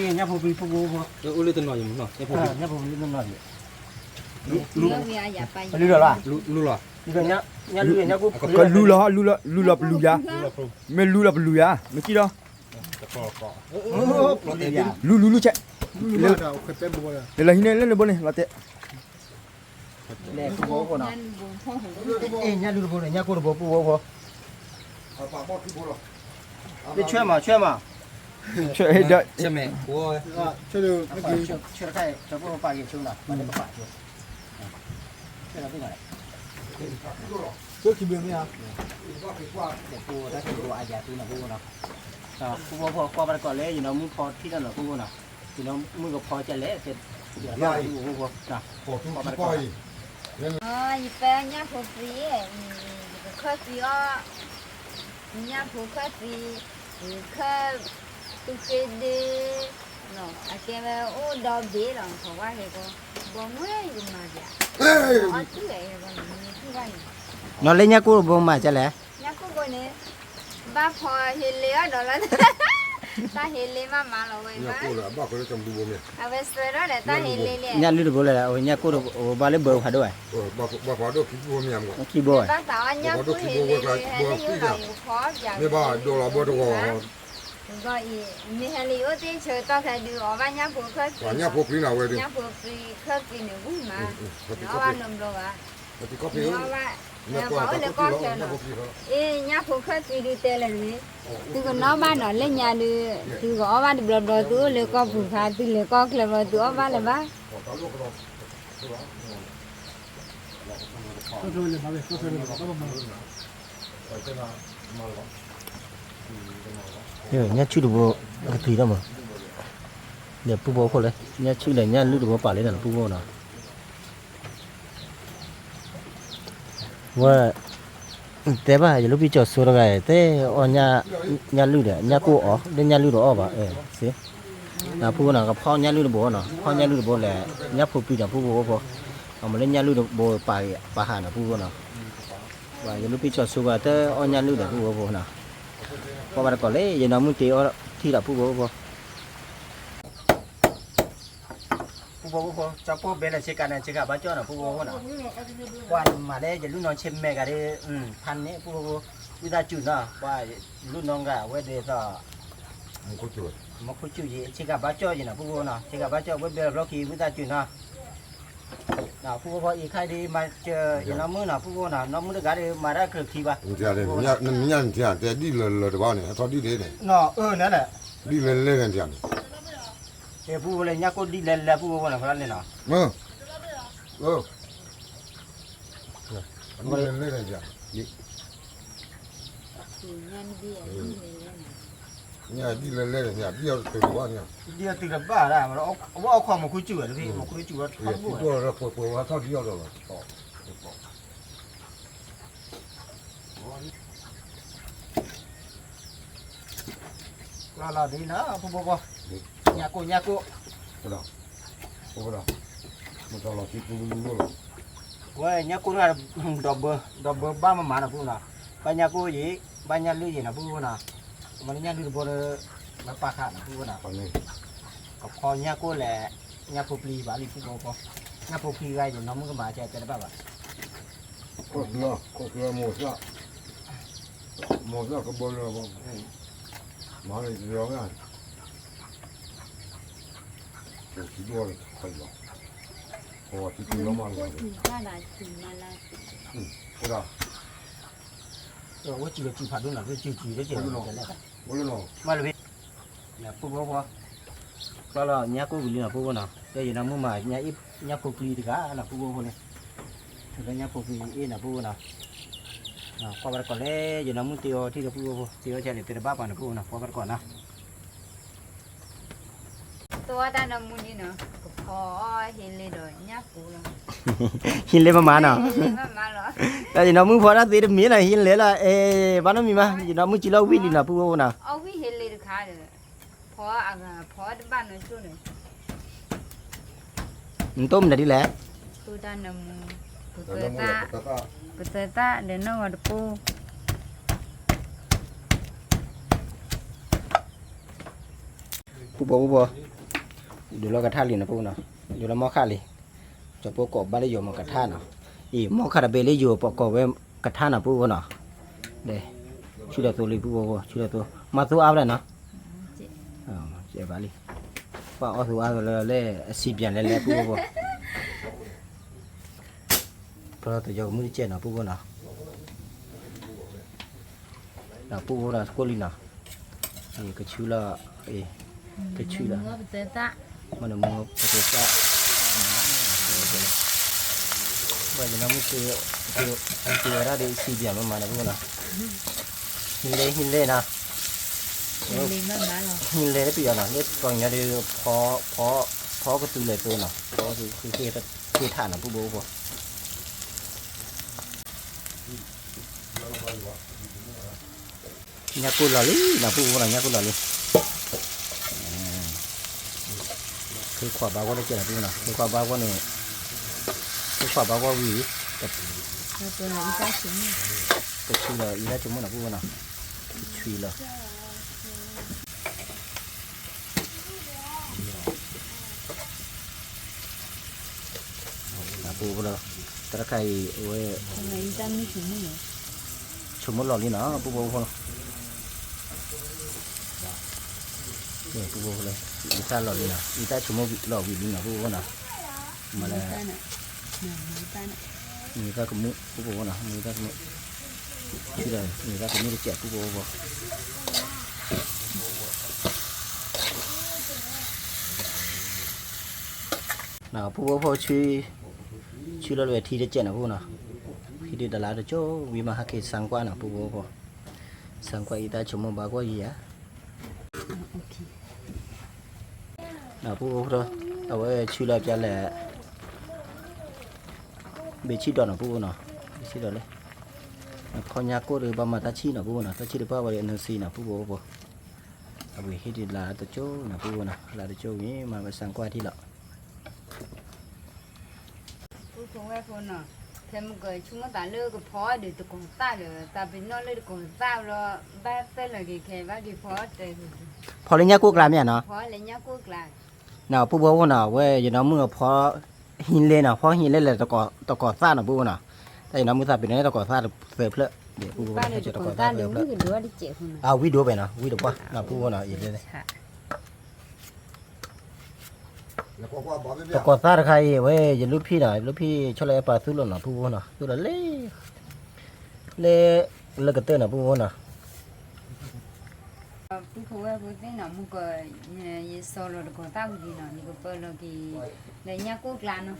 ်, ညၣ်ဖိပျံၤပူဖိဖိ, အိၣ်လၢတနီၤယမ့ၢ်နီၤ, ညၣ်ဖိပျံၤ, လူလီၤလီၤ, လူလီၤ, လူလီၤပလူၤယါ, မ့ၢ်လူလီၤပလူၤယါ, မ့ၢ်ကံလီၤ, လူလူလူဆဲး, လၢလီၤဟံးန့ၢ်လၢနဘိန့ၣ် လီၤတဲာ် ညၣ်လုၢ်တဘိန့ၣ် ညၣ်ကိၢ်တဘိ ပူဖိဖိ, တဆွဲမး ဆွဲမး, ဆွဲ, ဆွဲတခါ ပပာ်က့ၤဆိနီၤ, ဆွဲဒီးသ့ၣ်ညါလဲၣ်, ဆွဲခံဘ့ၣ်မ့ၢ်ဧါ, ပူဖိဖိကွၢ်ဘၣ်တကိးလၢ ယနီၢ်မုၢ်ဖီထံၣ်တၢ်နီၤ ပူဖိနီၤ, ယနီၢ်မုၢ်ကဖီကလဲၣ်, ယနီၢ်မုၢ်ပူဖိ, ကွၢ်ဘၣ်တကိး ယပၢညၣ်ဖိပျံၤ, ယကခၢၣ်သံအီၤ, ညၣ်ဖိခၢၣ်သံ, ယခၢၣ်, သူဃ့ဒ့, အကဲဝဲအိၣ်ဒီဘ့ၣ်လီၤ ထီၣ်ဝၣ်ဟဲကီ, ဘီမုၢ်ယကမၤယါ, အီၣ်ထံၣ်ဝဲ, မ့ၢ်ထံၣ်ဘၣ်န့ၣ်, နီၤလၢညၣ်ကိၢ်တဘိမၤကလဲၣ်, ညၣ်ကိၢ်ဘိန့ၣ်, ဘၣ်ဖီဟ့လ့အီၤဒီးလီၤ, တၢ်ဟ့လ့မးမးလီၤဝဲ, အဝဲစၢၤထီၣ်ဒီးတၢ်ဟ့လ့လဲၣ်, ညၣ်လုၢ်တဘိလဲၣ်, အဝဲညၣ်ကိၢ်တဘိဘၣ်လၢဘၢဖးဒိၣ်ဝဲ, ခံဘိဝဲ, ဘၣ်သးအီၣ်ညၣ်ကိၢ်ဟ့လ့လဲၣ်, မ့ၢ်ဘၣ်ဒိးလီၤဘၢတဂီၤ ဂီၢ်အံၤ, မ့ၢ်ဟဲလံာ်အိၣ်သ့ၣ်ဆၢကတီၢ်ခဲဒုး အီၣ်ဘၣ်ညၣ်ဖိခၢၣ်သံ, ညၣ်ဖိပျံၤန့ၣ်ဝဲဒုး, ညၣ်ဖိပျံၤခၢၣ်သံန့ၣ်ဝံၤမး, အီၣ်ဘၣ်နီတဘျီဘၣ်, အီၣ်ဘၣ်လၢကီၢ်ချၢနီၤ, အ့ ညၣ်ဖိခၢၣ်သံဒုးတဲလဲၣ်န့ၣ်, သုကနီၣ်ဘၣ်နီၤလၢညါဒုး, သုကအီၣ်ဘၣ်တဘျီဘျီ သုအိၣ်လၢကီၢ်ပူၤခါ သုလဲၤကီၢ်ချၢဘျီ သုအီၣ်ဘၣ်လၢၤဘၣ် ညၣ်ဆူၣ်တဘိ ကသံၣ်ဒီးမး, ဒီးပူဖိဖိလၢ ညၣ်ဆူၣ်ဒီးညၣ်လုၢ်တဘိပာ်လံနီၤ ပူဖိနီၤ, ဝဲ, တဲဘၣ်ယလူၢ်ပံၢ်ကၠီၤစိတဂၤအံၤ တဲအီၣ်ညၣ်လုၢ်ဒီး ညၣ်ကိၢ်အီၣ် လၢညၣ်လုၢ်တအီၣ်ဘၣ်, ပူဖိနီၤ ကဖီညၣ်လုၢ်တဘိနီၤ ဖီညၣ်လုၢ်တဘိလဲၣ်, ညၣ်ဖိပျံၤနီၤ ပူဖိဖိ, အမ့ၢ်လၢညၣ်လုၢ်တဘိပာ်ဂ့ၤ ပာ်ဟးနီၤ ပူဖိနီၤ, ယလူၢ်ပံၢ်ကၠီၤစိဂၤ တဲအီၣ်ညၣ်လုၢ်ဒီး ပူဖိဖိနီၤ, ကွၢ်ဘၣ်တကိးလၢ ယနီၢ်မုၢ်တ့အီၣ်ထံၣ်ဒီး ပူဖိဖိ ပူဖိဖိ ကၠီပိၢ်ဘဲလၢဆ့ကၤန့ၣ် ဆ့ကၤဘၣ်ကၠီၣ်နီၤ ပူဖိဖိနီၤ, ကွၢ်မၤလၢယလူၢ်နီၢ်ဆ့မဲာ်ဂၤဒီး, ဖးန့ၣ် ပူဖိဖိ, ဝံသးစူၤနီၤ ပှၤလူၢ်နီၢ်ဂၤ အဝဲဒ်သိး, မူခိၣ်စူၣ်ယံၤ ဆ့ကၤဘၣ်ကၠီၣ်ယံၤနီၤ ပူဖိနီၤ ဆ့ကၤဘၣ်ကၠီၣ် ဝဲဘဲလီၤဘျီက့ၤ ဝံသးစူၤနီၤ, ပူဖိဖိ အံၤခါဒံးမၤစၢၤ ယနီၢ်မုၢ်နီၤ ပူဖိနီၤ နီၢ်မုၢ်တဂၤဒီး မၤတၢ်ကြၢးခံဘၣ်, နညၣ်နထံၣ် တဲဒ်လဲၣ်လဲၣ်တဘၣ်န့ၣ် အထီၣ်ဒ်လဲၣ်န့ၣ်, ဒ်လဲၣ်လဲၣ်န့ၣ်ထံၣ်န့ၣ် ပူဖိလၢညၣ်ကိၢ်ဒ်လဲၣ်လဲၣ် ပူဖိဖိန့ၣ် ဖဲလဲၣ်နီၤ, ဒ်လဲၣ်လဲၣ်န့ၣ်ထံၣ်, ညၣ်ဒ်လဲၣ်လဲၣ်န့ၣ် ဒ်အီၤတုၤတဘၣ်, ဒ်အီၤတုၤတဘၣ်ဒၣ်, အဝဲအီၣ်ခိးမူခိၣ်စူၣ်ဝဲလၢဖဲ မူခိၣ်စူၣ်ဝဲထီၣ်ဘိၣ်ဝဲ, ပှဲၤပှဲၤဝဲထီၣ်ဒ်အီၤဒီးလီၤ လီၤလီၤဒ်နီၤ ဖိဖိဖိ, ညၣ်ကိၢ် ညၣ်ကိၢ်, ဝဲညၣ်ကိၢ်တဂၤ, ဒီးဘၢဘၣ်မးမးနီၤ ပူဖိနီၤ, ဘၣ်ညၣ်ကိၢ်ယံၤ ဘၣ်ညၣ်လုၢ်ယံၤနီၤ ပူဖိနီၤ, မ့ၢ်လၢညၣ်လုၢ်တဘိဒီး မၤပာ်ဃာ်နီၤ ပူဖိနီၤ, ကဖီညၣ်ကိၢ်လဲၣ်, ညၣ်ဖိပျံၤဘၣ်လံ ပူဖိဖိ, ညၣ်ဖိပျံၤဂၤယနီၢ်မုၢ်ကမၤကဲတဲတဘၣ်ဘၣ် ခိၣ်ကျၢ ခိၣ်ကျၢမိၢ်စၢ်, မိၢ်စၢ်ကဘၢလၢ, မၤလၢယလီၤ, အိၣ်ထံဒိၣ်လၢခီလီၤ, အိၣ်ထံဒိၣ်လီၤမးလီၤ, ဝဲစံၣ်လီၤစံၣ်ဖးဒိၣ်နီၤ ဝဲစံၣ်စံၣ်လၢစံၣ်လီၤ, မၤလၢဖဲ ပူဖိဖိ, ကျီလီၤညၣ်ကိၢ်ဝံၤလံနီၤ ပုၢ်ဖိနီၤ, ကဲယနီၢ်မုၣ်မၤညၣ်ကိၢ်ကျံတဂၤနီၤ ပုၢ်ဖိဖိန့ၣ်, ထုးလၢညၣ်ကိၢ်ကျံအ့ၣ်နီၤ ပုၢ်ဖိနီၤ, ကွၢ်ဘၣ်တကိးလဲၣ် ယနီၢ်မုၣ်တ့အီထံၣ်ဒီး ပုၢ်ဖိဖိ တ့အီဆဲန့ၣ် တဘၣ်ပာ်နီၤ ပုၢ်ဖိနီၤ, ကွၢ်ဘၣ်တကိးနီၤ တဝီတၢ်နီၢ်မူန့ၣ်နီၤ ကဖီအီၣ်ဟ့လ့ဒီးညၣ်ကိၢ်လီၤ. ဟ့လ့မးမးနီၤ, ဟ့လ့မးမးလီၤ. တၢ်ယနီၢ်မုၣ်ဖီတၢ်သ့တမံၤနီၤ ဟ့လ့လီၤ, အဲ ဘၣ်နီတမံၤမး ယနီၢ်မုၣ်စံးလီၤဝံၣ်လံနီၤ ပုၢ်ဖိနီၤ, အီၣ်ဝံၣ်ဟ့လ့တခါဒီး ဖီအဂၤ ဖီတဘၣ်နီၢ်ဆိၣ်န့ၣ် နတိၢ်မနုၤဒ်လဲၣ်, တိၢ်တၢ်နီၢ်မူ, ပသၢသၣ်, ပသၢသၣ်ဒီးနီၢ်ဂီၤတပိၢ် ပုၢ်ဖိ ပုၢ်ဖိ, ဒုးလီၤကထါလံနီၤ ပုၢ်ဖိနီၤ, ဒုးလီၤမီၢ်ခါလံ, ကၠီဖိကိးဘၣ်လၢယိၤမီၢ်ကထါနီၤ, အံၤ မီၢ်ခါတဘ့ၣ်လၢယိၤပကိးဝဲကထါနီၤ ပုၢ်ဖိနီၤ, ဆူၣ်ဒီးသိလံ ပုၢ်ဖိဖိ ဆူၣ်ဒီးသိ, မၤသိအါဖဲလဲၣ်နီၤ, ဘၣ်လံ, ပှၤအီၣ်သိအါလၢလၢအစံးပၠးလဲၤလဲၤ ပုၢ်ဖိဖိ, ဖီလီၤသယီကမုၢ်တကဲးနီၤ ပုၢ်ဖိနီၤ ဒီးပုၢ်ဖိဒီးကိၢ်လံနီၤ, ကဆူလီၤ, ကဆူလီၤ, မ့ၢ်နမူပသၢသၣ်, ဘၣ်ယနီၢ်မုၣ်, ကဝဲဒၣ်ဒီးစံးဘၣ်မးမးနီၤ ပုၢ်ဖိနီၤ, ဟံးလဲၣ် ဟံးလဲၣ်နီၤ, ဟံးလဲၣ်တပံၤအီၤနီၤ လၢကီၢ်ညီဒီး ဖီကသူလဲၤသိနီၤ ဖီကသူဃ့ထးနီၤ ပုၢ်ဖိဖိ ညၣ်ကိၢ်လီၤလံနီၤ ပုၢ်ဖိနီၤ ညၣ်ကိၢ်လီၤလံ, ဟ့ခွးဘါဂီၢ်တကဲးနီၤ ပုၢ်ဖိနီၤ ဟ့ခွးဘါဂီၢ်န့ၣ်, ဟ့ခွးဘါဂီၢ်ဝံၤ, ကဆံးလီၤအံၤတၢ်ဆိကမိၣ်နီၤ ပုၢ်ဖိနီၤ, ကဆံးလီၤ ပုၢ်ဖိလီၤ, တၢ်တခါအံၤအဝဲ, ဆိကမိၣ်လီၤလံနီၤ ပုၢ်ဖိဖိလီၤ, ပုၢ်ဖိလီၤ, အံၤတၢ်လီၤလံနီၤ အံၤတၢ်ဆိကမိၣ်လီၤဝံၤလံနီၤ ပုၢ်ဖိနီၤ, မ့ၢ်လၢ, မ့ၢ်တၢ်ကမူၣ် ပုၢ်ဖိဖိနီၤ မ့ၢ်တၢ်ကမူၣ်, မ့ၢ်တၢ်ကမူၣ်တကဲး ပုၢ်ဖိဖိ ပုၢ်ဖိဖိ, ဆူလီၤလၢထံတကဲးနီၤ ပုၢ်ဖိနီၤ, ဟံးဒုးတလါတကၠိ ဝံၤမးဟဲက့ၤစၣ်ကွၢ်နီၤ ပုၢ်ဖိဖိ, စၣ်ကွၢ်အံၤတၢ်ဆိကမိၣ်ဘါဂီၢ်ယံၤဧါ, ပုၢ်ဖိ, အဝဲဆူလီၤပျါလဲၣ်, ဘ့ၣ်ဆံၣ်ဒီးနီၤ ပုၢ်ဖိနီၤ, ဘ့ၣ်ဆံၣ်ဒီးလၢ, ဖီညၣ်ကိၢ်ဒီးဘၣ်မၤတၢ်ဆံၣ်နီၤ ပုၢ်ဖိနီၤ တၢ်ဆံၣ်တပှၢ်ဝဲဒီးအနၢၤစံနီၤ ပုၢ်ဖိဖိ, အဝဲဟံးဒုးလါတကၠိနီၤ ပုၢ်ဖိနီၤ လါတကၠိဝံၤမးဝဲစၣ်ကွၢ်ထံလီၤ ပုၢ်ဖိဝဲၢ်ဖိနီၤ, ဖဲမုၢ်ကီးဆိကမိၣ်သးလၢကဖီဒီးတကီၤသၣ်ဒီး သးပ့ၤနီၣ်လၢတကီၤသၣ်ဘျီ, ဘၣ်သၢလီၤက့ၤခဲ ဘၣ်က့ၤဖီတၢ်, ဖီလၢညၣ်ကိၢ်ကျါမ့ၢ်ဧါနီၤ, ဖီလၢညၣ်ကိၢ်ကျါ, ပုၢ်ဖိဖိနီၤ အဝဲယနီၢ်မုၣ်အဖီ, ဟံးလဲၣ်နီၤ ဖီဟံးလဲၣ်လဲၣ်, တကီၤသၣ်နီၤ ပုၢ်ဖိနီၤ, တၢ်ယနီၢ်မုၣ်သးပ့ၤနီၣ်လၢတကီၤသၣ်သၢဖျၢၣ်, ပုၢ်ဖိဖိနီၤ တကီၤသၣ်သၢဖျၢၣ်, အဝံၣ်ဒိၣ်ပဲနီၤ ဝံၣ်တပှၢ်နီၤ ပုၢ်ဖိနီၤ အံၤ တကီၤသၣ်တခါအံၤ အဝဲယလူၢ်ဖံၣ်နီၤ ယလူၢ်ဖံၣ်ဆီလီၤအဲၣ်ပာ်သူၣ်လီၤနီၤ ပုၢ်ဖိနီၤ သူၣ်လီၤလၢ, လၢ, လၢကတၢၢ်နီၤ ပုၢ်ဖိနီၤ, ပုၢ်ဖိဝဲၢ်ဖိသ့ၣ်နီၤ မုၢ်ကီး, ယစီၤလီၤတကီၤသၣ်ဝံၤလံနီၤ ယကပၢလီၤက့ၤ, လၢညၣ်ကိၢ်ကျါနီၤ,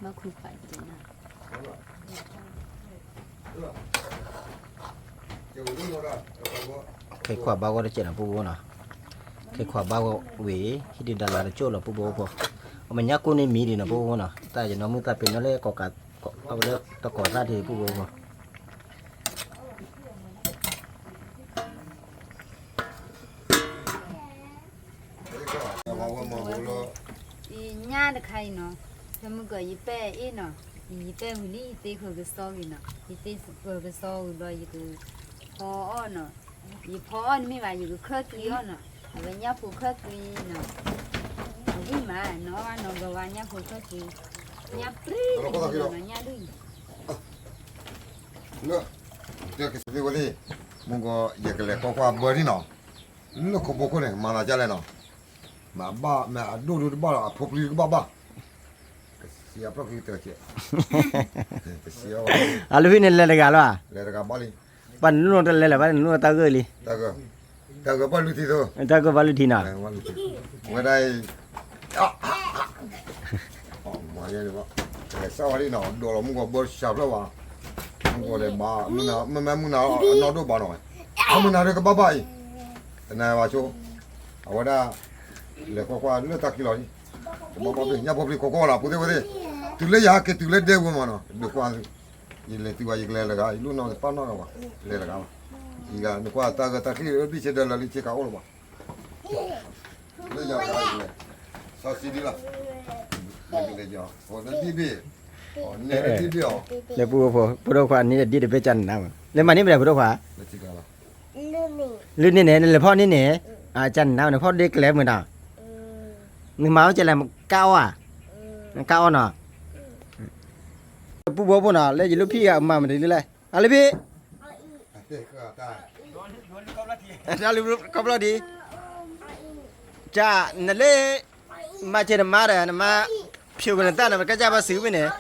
ဘၣ်ခွံခွါတကဲးနီၤ ခဲခွါဘါဂီၢ်တကဲးနီၤ ပုၢ်ဖိနီၤ, ခဲခွါဘါဂီၢ်ဝံၤ ဟံးဒုးတလါတကၠိလီၤ ပုၢ်ဖိဖိ, အမ့ၢ်ညၣ်ကိၢ်န့ၣ်မံဒံးနီၤ ပုၢ်ဖိနီၤ တၢ်ယနီၢ်မုၣ်သးပ့ၤနီၣ်လၢ, အဝဲလၢတကီၤသၣ်ဒံး ပုၢ်ဖိဖိ အံၤညၣ်တခါအံၤနီၤ, ဖဲမုၢ်ကီးယပဲၢ်အ့ၣ်နီၤ, ယပဲၢ်ဝံၤလံ ယသ့ဃၢၤကစီဂ့ၤနီၤ, ယသ့ဃၢၤကစီဂ့ၤဘျီ ယကဖီအီၣ်နီၤ, ယဖီအီၣ်တမ့ၢ်ဘၣ် ယကခၢၣ်ကျံအီၣ်နီၤ, အဝဲညၣ်ဖိခၢၣ်ကျံနီၤ, အဝံၣ်မး နီၢ်ဘၣ်နီၢ်ဘျီဝါ ညၣ်ဖိခၢၣ်ကျံ, ညၣ်ပြံၣ်နီၤ ညၣ်ဒုၣ်အံၤ လၢ, တဲကသ့ဝဲသ့ၣ်, မုၢ်ကီး ယကလဲၤကွၢ်ကွၢ်ဘၢန့ၣ်နီၤ, လၢခိဘိခိၣ်န့ၣ် မၤသးဒ်လဲၣ်နီၤ, မ့ၢ်အဘၣ် မ့ၢ်အဒိၣ်ဒိၣ်တဘၣ်လီၤ အဖိပျံၤတဘၣ်ဘၣ်, ကစံးအပျီၢ်ခံကတၢၢ်ကဲး, ကစံးအီၤ, အလူၢ်ဖံၣ်န့ၣ်လဲၤတဂၤလီၤဧါ, လဲၤတဂၤဘၣ်လံ, ပှၤနလိၣ်တလဲၤလၢၤဘၣ် နလိၣ်တၢ်ဂၢၢ်လံ, တၢ်ဂၢၢ်ဘၣ်လုၢ်ထံသိ, တၢ်ဂၢၢ်ဘၣ်လုၢ်ထံနီၤ, ဝဲဒၣ်အံၤ မၤယဲန့ၣ်ဘၣ်, ကလဲၤစၢ်ဝဲဒၣ်နီၤ ဒိးလီၤမုၢ်ဂီၤဘၢတစှၤဖျၢၣ်ဘၣ်, မုၢ်ဂီၤဒဲးဘၣ်, မ့မ့ၢ်မုၢ်နၤအနီၢ်ဒိၣ်ဘၣ်နီၤ, အမုၢ်နၤဒဲးကဘၣ်ဘၣ်အံၤ, တနၤဘၣ်ဆိ, အဝဲဒၣ် လဲၤကွၢ်ကွၢ်လၢတၢ်ခံလီၤ, ကဘၣ်ဘၣ်ဖဲညၣ်ဖိဖျံးခိးကွၢ်လီၤ ဖိသ့ၣ်ဝဲသ့ၣ်, တုၤလၢယဟးက့ၤတုၤလၢဒဲဝဲမးနီၤ ဒုးကွၢ်, ယလဲၤတုၤဘၣ်ယကလဲၤလၢဂၤ ယလိၣ်နီၢ်ကပၣ်နီၢ်ကပၤ လဲၤတဂၤဘၣ်, ယဂၤနကွၢ်တၢ်ဂၢၢ်တၢ်ကျိၤဘံၣ်ဆဲဒၢလၢလံဆ့ကၤအိၣ်လီၤဘၣ် လၢယၤကလဲၤ, စီဆှံဒ်လီၤ, ဒ်ဘ့ၣ်, နဲဒ်ဘ့ၣ်အီၤ, လၢပူဖိ ဖိဒိၣ်ခွါန့ၣ်ဒ်တဘ့ၣ်ကနၣ်, လၢမၤန့ၢ်မတၤဖိဒိၣ်ခွါ, လုၢ်န့ၢ်န့ၣ် နလဲၤဖီၣ်န့ၢ်န့ၣ်, ကနၣ်န့ၣ် ဖီၣ်ဒ့ကျဲမုၢ်နီၤ, နမၤအီၣ်ကလဲၤကၢ်အီၣ်ဧါ, ကၢ်အီၣ်နီၤ, ပူဖိဖိနီၤ လၢယလိၣ်ဖံးဂၤမၤမတၤလၢလဲၣ်, အလၢဖံး တၢ်လူၤခီဖျိဒံး, ကနလၢ မၤစၢၤနမါဒီး နမါ ဖျိကနသၣ်န့ၣ် ပကစၢ်ဘၣ်စုမ့ၢ်န့ၣ်,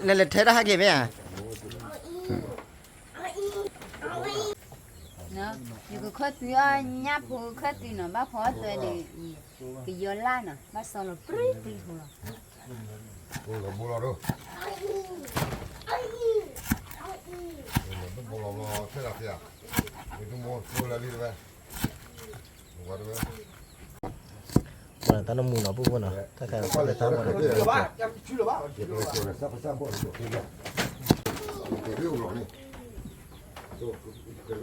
နလဲၤထဲတၢ်ဟဲက့ၤမ့ၢ်ဧါ, ယကခၢၣ်သွံအီၤ ညၣ်ဖိခၢၣ်သွံနီၤ ဘၣ်ဖီအီၣ်သွဲဒီး ကယီၤလၢ်နီၤ ဘၣ်စီလီၤပြံပြံဖိလီၤ. ပှၤတၢ်နမူနီၤ ပူဖိနီၤ တၢ်ခါတၢ်မူနီၤ နီၢ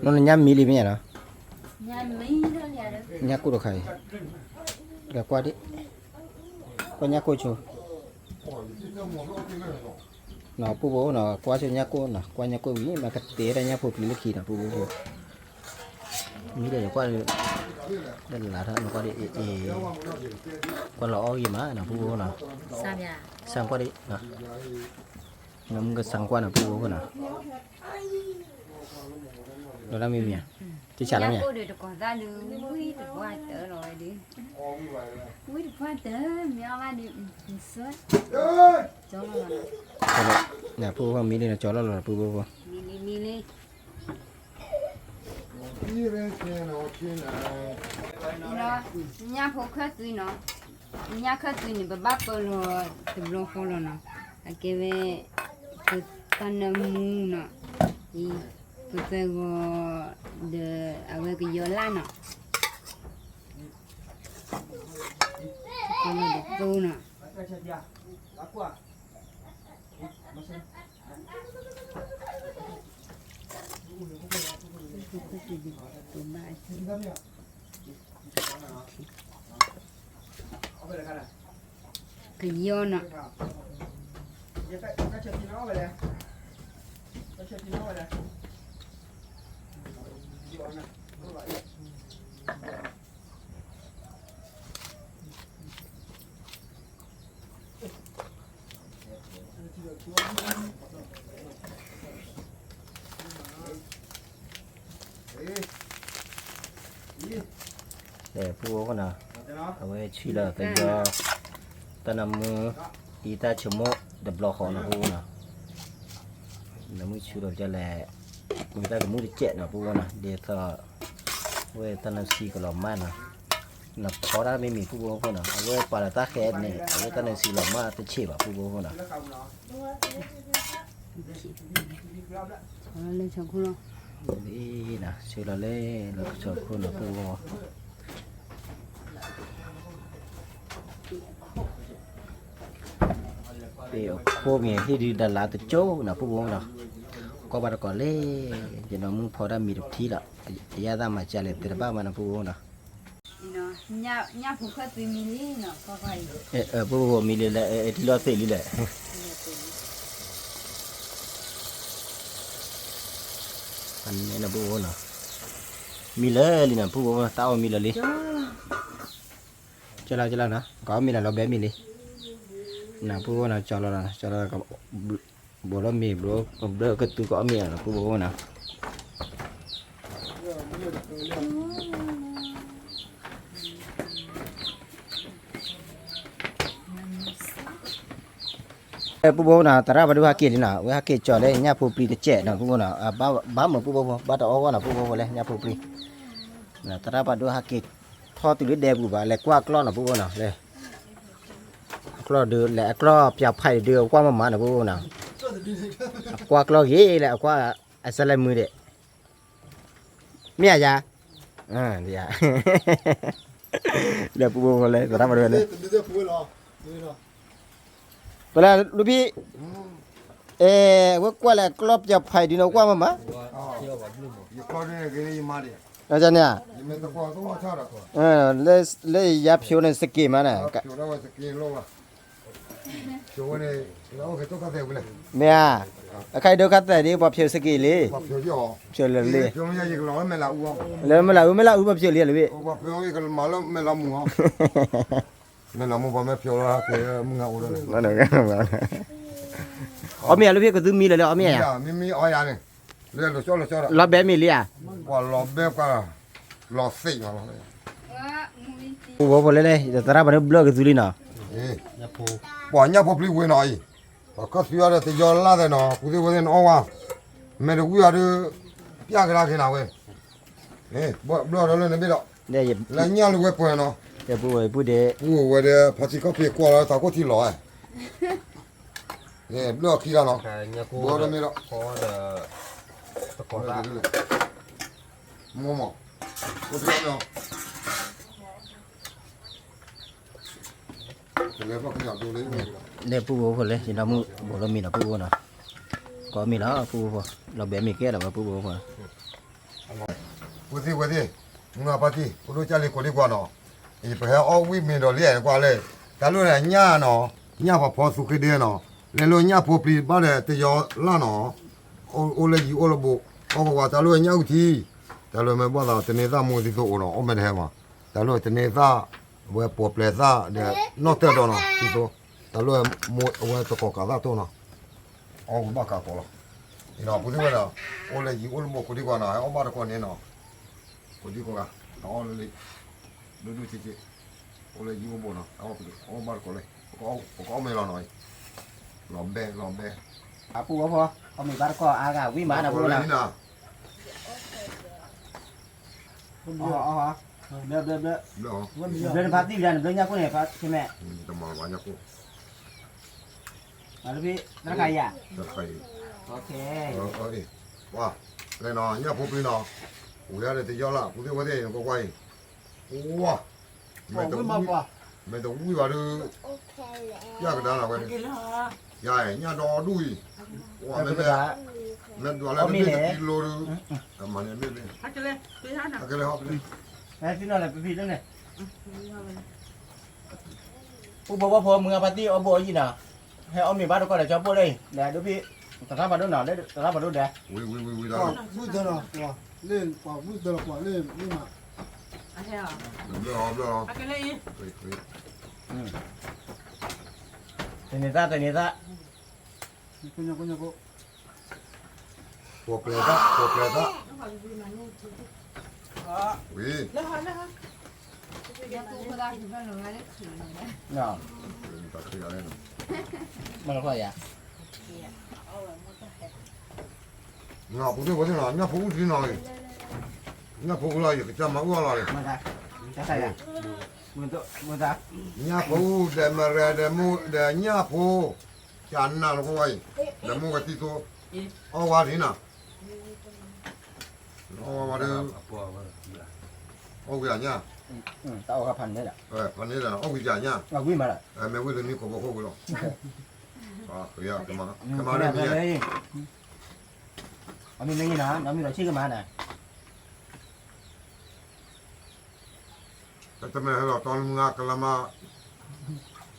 ်နညၣ်မံလံမ့ၢ်ဧါနီၤ, ညၣ်ကိၣ်တခါအံၤ, ကွၢ်ဒံး, ကွၢ်ညၣ်ကိၣ်ဆိ နီၤ ပူဖိနီၤ ကွၢ်ဆိညၣ်ကိၣ်နီၤ ကွၢ်ညၣ်ကိၣ်မံ မၤကတဲတၢ်ညၣ်ဖိပျံၤလၢခံနီၤ ပူဖိဖိ, မံဒီးယကွၢ်, လၢလါထီၣ်နကွၢ်ဒံးအ့ၣ်အ့ၣ်, ကွၢ်လီၤအီၣ်ဂ့ၤမးနီၤ ပူဖိနီၤ, စၢ်ကွၢ်ဒံး, နမုၢ်ကစၢ်ကွၢ်နီၤ ပူဖိနီၤ ဒီးတၢ်မံမံၤ, တဆးလီၤမ့ၢ်, ပူဖိမံလံနီၤ ကၠီလီၤလီၤ ပူဖိဖိ, မံလံမံလံ ညၣ်ဖိခၢၣ်သွံနီၤ, ညၣ်ခၢၣ်သွံန့ၣ် ပဘၣ်ပၢလီၤတဘျီဃီလီၤနီၤ, အကဲဝဲ, ပသၢနၢမူနီၤ, ပသၢဂီၤ, ဒီးအဝဲကယီၤလၢ်နီၤ, ကလီၤဒသိနီၤ ကယီနီၤ, ပူဖိနီၤ, အဝဲဆံလီၤကယီ, တၢ်နၢမူ, အံၤတၢ်ဆိကမိၣ်တဘျီဃီနီၤ ပူဖိနီၤ, နမုၢ်ဆူလီၤပလဲၣ်, မ့ၢ်တၢ်ကမူၣ်တစဲးနီၤ ပူဖိနီၤ ဒ်သိး, အဝဲတၢ်နၢဆံကလီၤမၢ်နီၤ, နဖီတၢ်မ့မ့ၢ် ပူဖိဖိနီၤ အဝဲပာ်လီၤတၢ်ဃဲန့ၣ် အဝဲတၢ်နၢဆံလီၤမၢ်တဆံးဘၣ် ပူဖိဖိနီၤ လၢဆီခိၣ်လီၤ, ဆူလီၤလၢလၢဆီခိၣ်နီၤ ပူဖိ, ပ့ၤအခိၣ်မ့ၢ်ဟ့ၣ်ဒုးဒၣ်လၢတကၠိနီၤ ပူဖိနီၤ, ကီၢ်ဘၣ်တကီၢ်လၢ, ယနီၢ်မုၢ်ဖီတၢ်မံၤတထံလီၤ, အယၣ်သၣ်မၤစၢၤလဲၣ် သ့တဘၣ်မးနီၤ ပူဖိနီၤ ညၣ်ဖိခၢၣ်သွံမံလံနီၤ ပူဖိမံလံလၢ ထံလီၤသ့ၣ်လံလဲၣ်, အန့ၣ်နီၤ ပူဖိနီၤ, မံလၢာ်လံနီၤ ပူဖိ တၢ်အီၣ်မံလၢာ်လံ, ကၠီလီၤကၠီလီၤနီၤ ကအီၣ်မံလၢာ်လီၤဘဲမံလံ, နၤ ပူဖိနီၤ ကၠီလီၤနီၤ ကၠီလီၤ ဘိးလီၤမ့ၤဘိး ဘျၢကသူကအီၣ်မ့ၤနီၤ ပူဖိနီၤ မ ပူဖိနီၤ သရၣ်ပှၤဒိၣ်ဟဲက့ၤလံနီၤ ဝဲဟဲက့ၤကၠီၤလၢညၣ်ဖိပျံၤတစဲးနီၤ ပူဖိနီၤ ဘၣ်မုာ်ပူဖိ ဘၣ်တအီၣ်ဂီၢ်နီၤ ပူဖိဖိလၢညၣ်ဖိပျံၤ သရၣ်ပှၤဒိၣ်ဟဲက့ၤထီၣ်တုၤလၢဒဲပူၤဘၣ် လဲၤကွၢ်ကျီၢ်နီၤ ပူဖိနီၤ လဲၤ အကျီၢ်ဒုး လဲၤအကျီၢ်ပျီဖးဒုး အကွၢ်မးမးနီၤ ပူဖိနီၤ အကွၢ်ကျီၢ်ဂ့ၤ လဲၤအကွၢ် အစဲလဲၣ်မုာ်ဒဲး မ့ၢ်ဧါယၤ ဒီးပူဖိဖိလၢ သရၣ်ပှၤဒိၣ်ဟဲလၢ ပလဲၤလူဖံ အဲ ဝဲကွၢ်လဲၤကျီၢ်ပျီဖးဒုးနီၤ ကွၢ်မးမး ယကျီၢ်န့ၣ်ဂ့ၤန့ၣ် ယမါဒံး န့ၣ် လၢယယါဖျိန့ၣ် စက့ၤမးန့ၣ် ဖျိဝဲန့ၣ် မ့ၢ်ဧါ အခါအံၤဒိခါသဲးဒ် ပှၤဖျိးစက့ၤလံ ဖျိးလၢလံ လၢမဲၢ်လးအူ မဲၢ်လးအူ ပှၤဖျိးလံလၢဘ့ၣ် မဲၢ်လးမူ ပှၤမ့ၢ်ဖျိးလီၤ ဟဲက့ၤမုၢ်ငါအိၣ်ဒီး အီၣ်မ့ၢ်ဧါ လၢဖံကသူမံလၢလၢအီၣ်မ့ၢ်ဧါ မံမံအီၣ်ယၤန့ၣ် လၢလီၤကၠီလီၤကၠီဒီး လီၤဘဲမ့ၢ်လံဧါ ပှၤလီၤဘဲပှၤ လီၤသ့ၣ်မးလီၤ ပူဖိဖိလၢလဲၣ် သရၣ်ပှၤဒိၣ်ဘျၢၣ်ကသူလံနီၤ ပှၤညၣ်ဖိပျံၤဝ့ၤနီၤအံၤ ပှၤခီၣ်သံအီၤဒီးတယီလၢ်သဲးနီၤ ပူသ့ဝဲသ့ၣ်နအီၣ်ဝါ မဲာ်တဝံၣ်အီၤဒုး ပျၢ်ကဒါက့ၤနၤဝဲ ဘျၢၣ်ဒီးလၢနဘ့ၣ်ဒီး လၢညၣ်လၢဝဲပှဲၤနီၤ ပူဝဲဒဲး ပူဝဲဒဲး ဖါတံၢ်ခီၣ်ဖံးကွၢ်လီၤ တၢ်ခိၣ်ထံလီၤ ဘျၢၣ်အီၤခံဂၤနီၤ ဘျၢၣ်ဒီးမ့ၢ်ဒီး မိၢ်မး အိၣ်တ့ၢ်လီၤ လဲၤပူဖိဖိလၢ ယနီၢ်မုၣ်ဘိးလီၤမံနီၤ ပူဖိနီၤ ကိးမံလီၤ ပူဖိဖိ လီၤဘဲမ့ၢ်ကဲလီၤဝဲ ပူဖိဖိ ပူသ့ဝဲသ့ၣ် မုၢ်အပၢ်တံၢ် ပဒိၣ်ကၢ်လံကိးဒံကွၢ်နီၤ အံၤပဟဲအီၣ်ဝံၣ်မ့ၤဒီးလံကွၢ်လၢ တၢ်လိၣ်န့ၣ်ညၣ်နီၤ ညၣ်ပှၤဖီသူဃ့ဒဲနီၤ လဲၤလိၣ်ညၣ်ဖိပျံၤဘၣ်ဒီးတယီလၢ်နီၤ အိၣ်လၢယံၤအိၣ်လၢဘိ အီၣ်ကဝၤတၢ်လိၣ်ညၣ်အုၣ်ထံ တၢ်လိၣ်မ့ၢ်ဘၣ်သးတန့ၤသၣ်မူသံသိးအိၣ်နီၤ အီၣ်မ့ၢ်တဟဲမး တၢ်လိၣ်တန့ၤသၣ် အဝဲပှဲၤပျဲၤသၣ်ဒီး နီၣ်တၢၢ်ဒီးနီၤ သံသိး တၢ်လိၣ်မူအဝဲတကိးကးသၣ်တိၢ်နီၤ အီၣ်ဝံၤဘၣ်ကးကိးလီၤ အံၤနီၤ ပူသ့ဝဲဒီး အိၣ်လၢယံၤအိၣ်လၢဘိကိးဒံကွၢ်နီၤ အီၣ်ဘၣ်တကိးန့ၣ်နီၤ ကိးဒံကိးဂၤ အီၣ်လၢလံ ဒိၣ်ဒိၣ်ဆံးဆံး အိၣ်လၢယံၤအိၣ်ဘိနီၤ အီၣ်ဘၣ်တကိးလၢ ပကအီၣ်မ့ၤလီၤနီၤ လီၤဘဲလီၤဘဲ အပူဖိဖိ အီၣ်မ့ၤဘၣ်တကိးအါဂၤဝံၤမးနီၤ ပူဖိနီၤ ဘျၢ ဘျၢ ဘျၢ ဘျၢနဖါတံၢ်လံ နဘျၢညၣ်ခိၣ်န့ၣ် ဖါတံၢ်မဲာ် တမၤဘၣ်ညၣ်ခိၣ် အလၢဖံ တၢ်တခါအံၤဧါ တၢ်တခါအံၤ ဝါ လဲၤနီၤ ညၣ်ဖိပျံၤနီၤ ဝံၤဒီးတယီလၢ် ပူသ့ဝဲသ့ၣ် နကွၢ်ကွၢ်အံၤ ဝါ မဲာ်တဝံၣ် မဲာ်တဝံၣ်ဘၣ်ဒီး ယၢ်ကဒါလီၤဝဲ ယၤ ညၣ်ဒီဒူၣ်အံၤ ဝါ မ့မ့ၢ် မ့ၢ်ဒွးလၢတဘ့ၣ်တကံလိဒုး အမၤန့ၣ်မ့ၢ်မ့ၢ် အကလဲၤဟီၣ်ကလဲၤ ဖံနီၤလဲၤပဖံလၢန့ၣ် ပူဖိဘီဖိ မုၢ်အပၢ်တံၢ်အီၣ်ဘိအီၣ်ယံၤနီၤ ဟဲအီၣ်မ့ၤဘၣ်တကိးဒီးကၠီဘိလၢအံၤ လဲၤဒိဖံ သရၣ်ပှၤဒိၣ်နီၤ လၢသရၣ်ပှၤဒိၣ်ဒဲး ဝံၤဝံၤဝံၤဝံၤဒီး ဝံၤတၢ်နီၤ လၢပှၤဝံၤတၢ်လီၤပှၤလၢမ့ၢ်မး ဘျၢအီၤဘျၢအီၤ တန့ၤသၣ်တန့ၤသၣ် ပှဲၤပျဲၤသၣ် ပှဲၤပျဲၤသၣ် ဝံၤ မ့ၢ်လီၤခီယၤ ပူၤသ့ၣ်ဝဲသ့ၣ်နီၤ ညၣ်ဖိအူထံနီၤ ညၣ်ဖိအူလီၤ ယကစၢ်မၤအူအီၣ်လီၤလံ ညၣ်ဖိအူဒီးမရဲဒီးမိၢ်ဒီးညၣ်ဖိ ကနၣ်လီၤကဝီၤအံၤ ဒီးမိၢ်ဝဲသံသိ အီၣ်ဝါဒ်နီၤ အီၣ်ဝါဝါဒီး အီၣ်ဝံၤအညၣ် ဖးန့ၣ်ဒီး အီၣ်ဝံၤအညၣ် မ့ၢ်ဝံၤလၢမံခိးဘီခိၣ်ဝံၤလီၤ ကမၤ ကမၤလၢမံၤ အမံၤလီၤ ဆ့ၣ်ကမၤနၤ တမ့ၢ်ဟဲလီၤတီမုၢ်ဂၤကလၤမး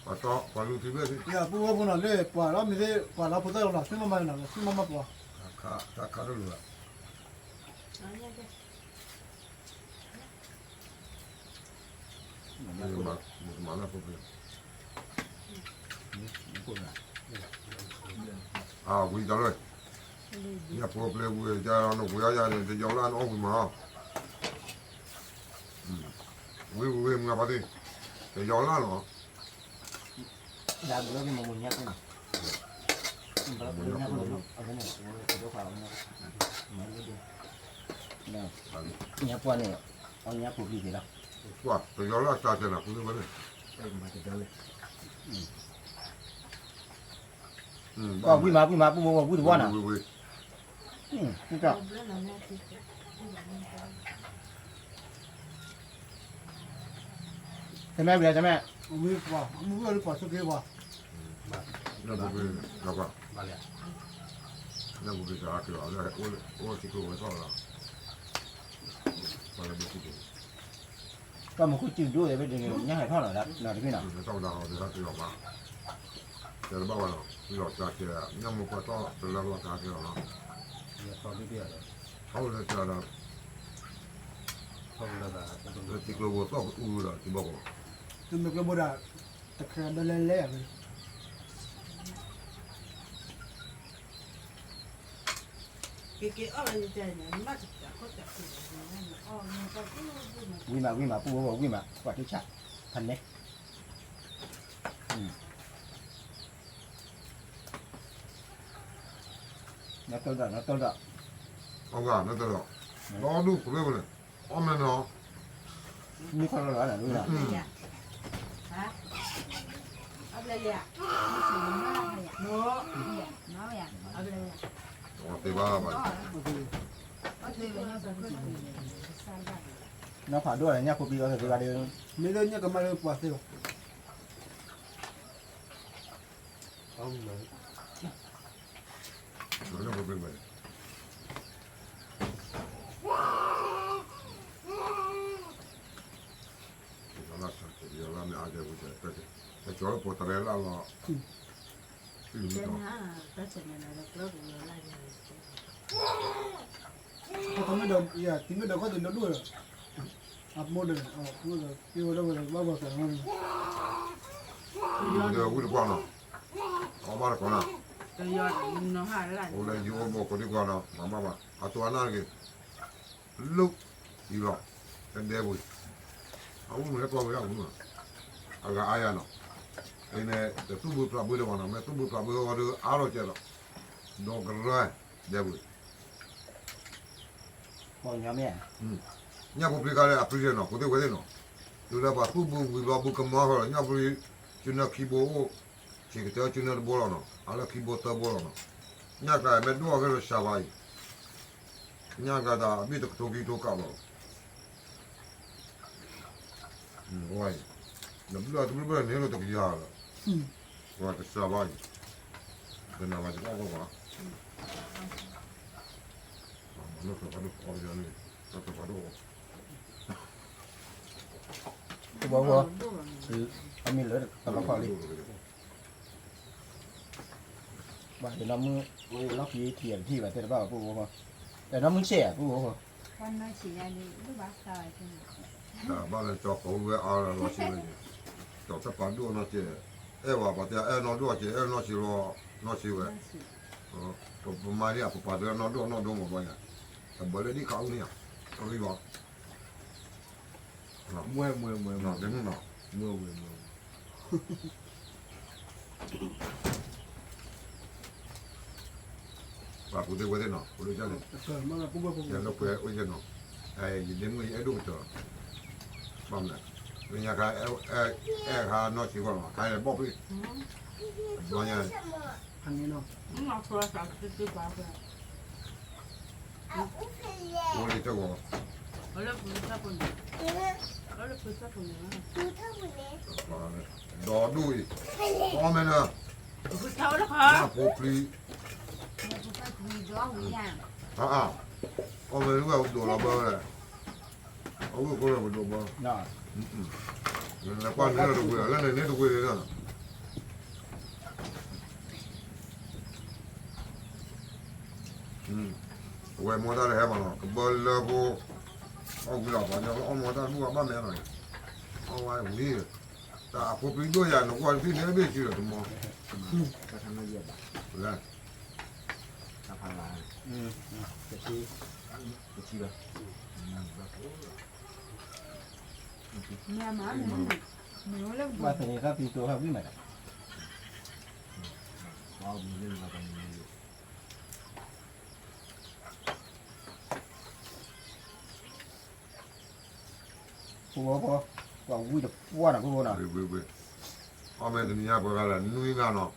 ပှၤတီ ပှၤလူၤထံဘျၢၣ်သ့ၣ် ပူဖိဖိနီၤလၢ ပှၤလီၤမ့ၢ်သ့ၣ် ပှၤလီၤဖိသၣ်လီၤ ဆူမၤမၤနီၤ ဆူမၤမၤပှၤ တၢ်ခးတလူၤလီၤ မ့ၢ်ကမၤလၢဖိပျဲၢ် အဝံၤတၢ်လၢ ညၣ်ဖိပျဲၢ်ဝံၤ တၢ်နဝံၤအီၣ်ယၤန့ၣ် တယီလၢနအီၣ်ဝံၤမး ဝံၤဝံၤဝံၤ မုၢ်ဂၤဖါတံၢ် တယီလၢလီၤ လၢဘျၢက့ၤမ့ၢ်မ့ၢ်ညါက့ၤနီၤ ညါပှၢ်န့ၣ် အီၣ်ညါပူၤပျံၤက့ၤလီၤ. ပှၢ် တယီၤလၢအစှၤကဲနၤ ပူၤသ့ၣ်ဝဲန့ၣ် ပှၢ်ဝံၣ်မး ဝံၣ်မး ပူၤဝံၣ်တဘီနၤ, ဝံၣ်ဝံၣ် တမ့ၢ်ဝံၤ တမ့ၢ် ဝံၤပှၤ မုၢ်ဂၢၢ်လၢပှၤဆိးက့ပှၤ လၢပူၤကွံာ်တၢ်ကီၢ် လၢပူၤကွံာ်တၢ်ကီၢ် အိၣ်ထံကျိဝဲထီၣ်လီၤ ပှၤလၢဘိထံကျိ တၢ်မူခိၣ်စူၤဒိၣ်ဝဲဒၣ် ညၣ်ဟဲထီၣ်လီၤ နီၤတဖံးနီၤ တၢ်ကီၢ်ဘၣ် တဲတဘၣ်ဝဲနီၤ လီၤစှၤကဲ ညၣ်မူပှၤထီၣ်တလၢလီၤစှၤကဲလီၤနီၤ ထီၣ်ဝဲလၢစှၤဒီး ထံကျိဘိသီၣ်ကအူဒီးထံဘီကီး တမ့ၢ်ကျိဘိဒၣ် တခါဒီးလဲၤလဲၤ ဝံၤမး ဝံၤမး ပူၤဝဲ ဝံၤမး ပှၤတဆး ဖးနဲ နတၢ်ဒီး နတၢ်ဒီး အဂၤ နတၢ်ဒီး ဒီဒူၣ်ကရၢဝဲန့ၣ် အီၣ်မ့ၢ်နီၤ မုၢ်ခီလီၤလီၤ သ့ဘၣ်ဘၣ် နီၢ်ဖးဒိၣ်န့ၣ် ညၣ်ဖိပျံၤအီၣ်သ့ဘၣ်ဒီး မ့ၢ်လၢညၣ်ကမၢ်လၢပှၤသ့ဘၣ် လၢမ့ၢ်အါကဲဝံၤ ကၠီလၢပိာ်တရဲလၢ်လီၤ တမ့ၢ်ဒီး တမ့ၢ်ဒီးခီၣ်သ့ၣ်နီၣ်ဒိၣ်ဒီး အမိၢ်ဒီး အဖိဒီး က့ဝဲဒၣ်ဝဲဒီးဘၣ်ဘၣ်သးနီၤ ဒီးဝံၣ်တကွၢ်နီၤ အီၣ်ဘၣ်တကီးနီၤ အိၣ်လၢယအိၣ်ဘိကိးဒံကွၢ်နီၤ မၤဘၣ်ဘၣ် အတိၤအနၢ်တဂ့ၤ လၢ အံၤလီၤ တဒဲပူၤ အဝဲမ့ၢ်လၢပှၤဝဲဒၣ်ပူၤနီၤ အဂၤအါယၤနီၤ အန့ၣ် တသူၣ်ဘုဖျးဘုလၢၤဘၣ်နီၤ မ့ၢ်သူၣ်ဘုဖျးဘုအီၤဒီး အါထီၣ်ကဲဒီး ဒီးကရၢ ဒဲပူၤ ညၣ်ဖိပျံၤခါလၢအပျံၤနီၤ ဖိသ့ၣ်ဝဲသ့ၣ်နီၤ တုၤလၢပှၤသူၣ်ဘုဝံၤဘျီဘုကမီၤဃီလီၤ ညၣ်ဖိပျံၤ ကၠူနၢခံဘိအိၣ် ဆံးကတၢၢ်ကၠူနၢတဘိလီၤနီၤ အလၢခံဘိသၢဘိလီၤနီၤ ညၣ်ကျါမ့ၢ်ဒိၣ်အီၤကဲဒီးစှၤဘၣ်အံၤ ညၣ်ကျါဒီးအဘ့ၣ်တကထိခံကထိကးဘၣ်လီၤ ဝဲအံၤ နဘျုးအတဘျုးဘျၢၣ်န့ၣ်လီၤတကယၤလီၤ ဝဲတစှၤဘၣ်အံၤ တနၤဘၣ်ယကအီၣ်ဘၣ်ဘၣ် မၤနီၢ်သးဖးဒိၣ်အီၣ်ယၤန့ၣ် တၢ်သးဖးဒိၣ် တဘီဃီ အမ့ၢ်လၢတဘီဃီလံ ဘၣ်ယနီၢ်မုၢ် လီၢ်ခံထံၣ်အကထံၣ်ဘၣ်တဲတဘၣ်ဘၣ်ပူၤဃီ တနီၢ်မုၢ်ဆဲးဧါပူၤဃီ တၢ်ဘၣ်လၢကၠီကိးဝဲအါလီၤဆံးဝဲန့ၣ် ကၠီတၢ်ပာ်ဒိၣ်အနီၢ်ကဲ အဲၣ်ဝဲပှၤတဲအဲၣ်နီၢ်ဒိၣ်ကဲ အဲၣ်နီၢ်ဆံးလီၤ နီၢ်ဆံးဝဲ ပမၤဒ်အပပာ်တဲနီၢ်ဒိၣ်နီၢ်ဒိၣ်မးဘၣ်ညါ တဘၣ်လၢဒ်ခးအူန့ၣ် တရံးဘၣ် မွဲမွဲမွဲမွဲ မွဲဝဲမွဲဝဲ ပှၤပူၤသ့ၣ်ဝဲသ့ၣ်နီၤ ပူၤဒိၣ်ကၢ်န့ၣ် ယလၢပှဲၤအိၣ်ယဲၢ်နီၤ ယဒ့မုၣ်ယအဲၣ်ဒိၣ်ကတၢၢ် ဘၣ်မနုၤ လၢညါခါ အဲၣ်ခါနီၢ်ဆံးဂီၢ်နီၤ ခါအံၤဘီၣ်ဖှံ ဘျီညါ အိၣ်လံတဂီၢ် ဒီဒူၣ်အံၤ အီၣ်မ့ၢ်နၤ ညၣ်ဖိပျံၤ အါအါ အီၣ်မ့ၢ်နၤဝဲဒိးလီၤဘၢဝဲ အဝဲၢ်ကိးလၢပဒိးဘၢ နကွၢ်န့ၣ်လၢတဝ့ၤ လၢန့ၣ်န့ၣ်တဝ့ၤန့ၣ် အဝဲမီတၢ်တဟဲဘၣ်နီၤ ကဘၢလၢဖိ အီၣ်ဝံၤလီၤ ပှၤညီအီၣ်မီတၢ်တဘူၣ်ဘၣ်မဲာ်နီၤ အီၣ်ဝဲဝံၤ တၢ်အဖိပျံၤဒိၣ်ယၤ နကွၢ်တထံၣ်န့ၣ် ဘ့ၣ်စုဒီးတမီ တၢ်ဖးနၢ်ယဲၢ်ဘၣ် တၢ်ဖးလၢ တထံ တထံဘၣ် မ့ၢ်မ့ၢ် မ့ၢ်ဝဲလၢဘၣ်သ့ၣ်တၢ်ပျံၤတိၤဟးဝံၤမးတၢ် ဖိဖိဖိ, ပှၤဝံတပှၢ်နီၤ ဖိဖိနီၤ, အီၣ်မ့ၢ်တနံၤညါပှၤဂၤလၢနွံဂၤနီၤ,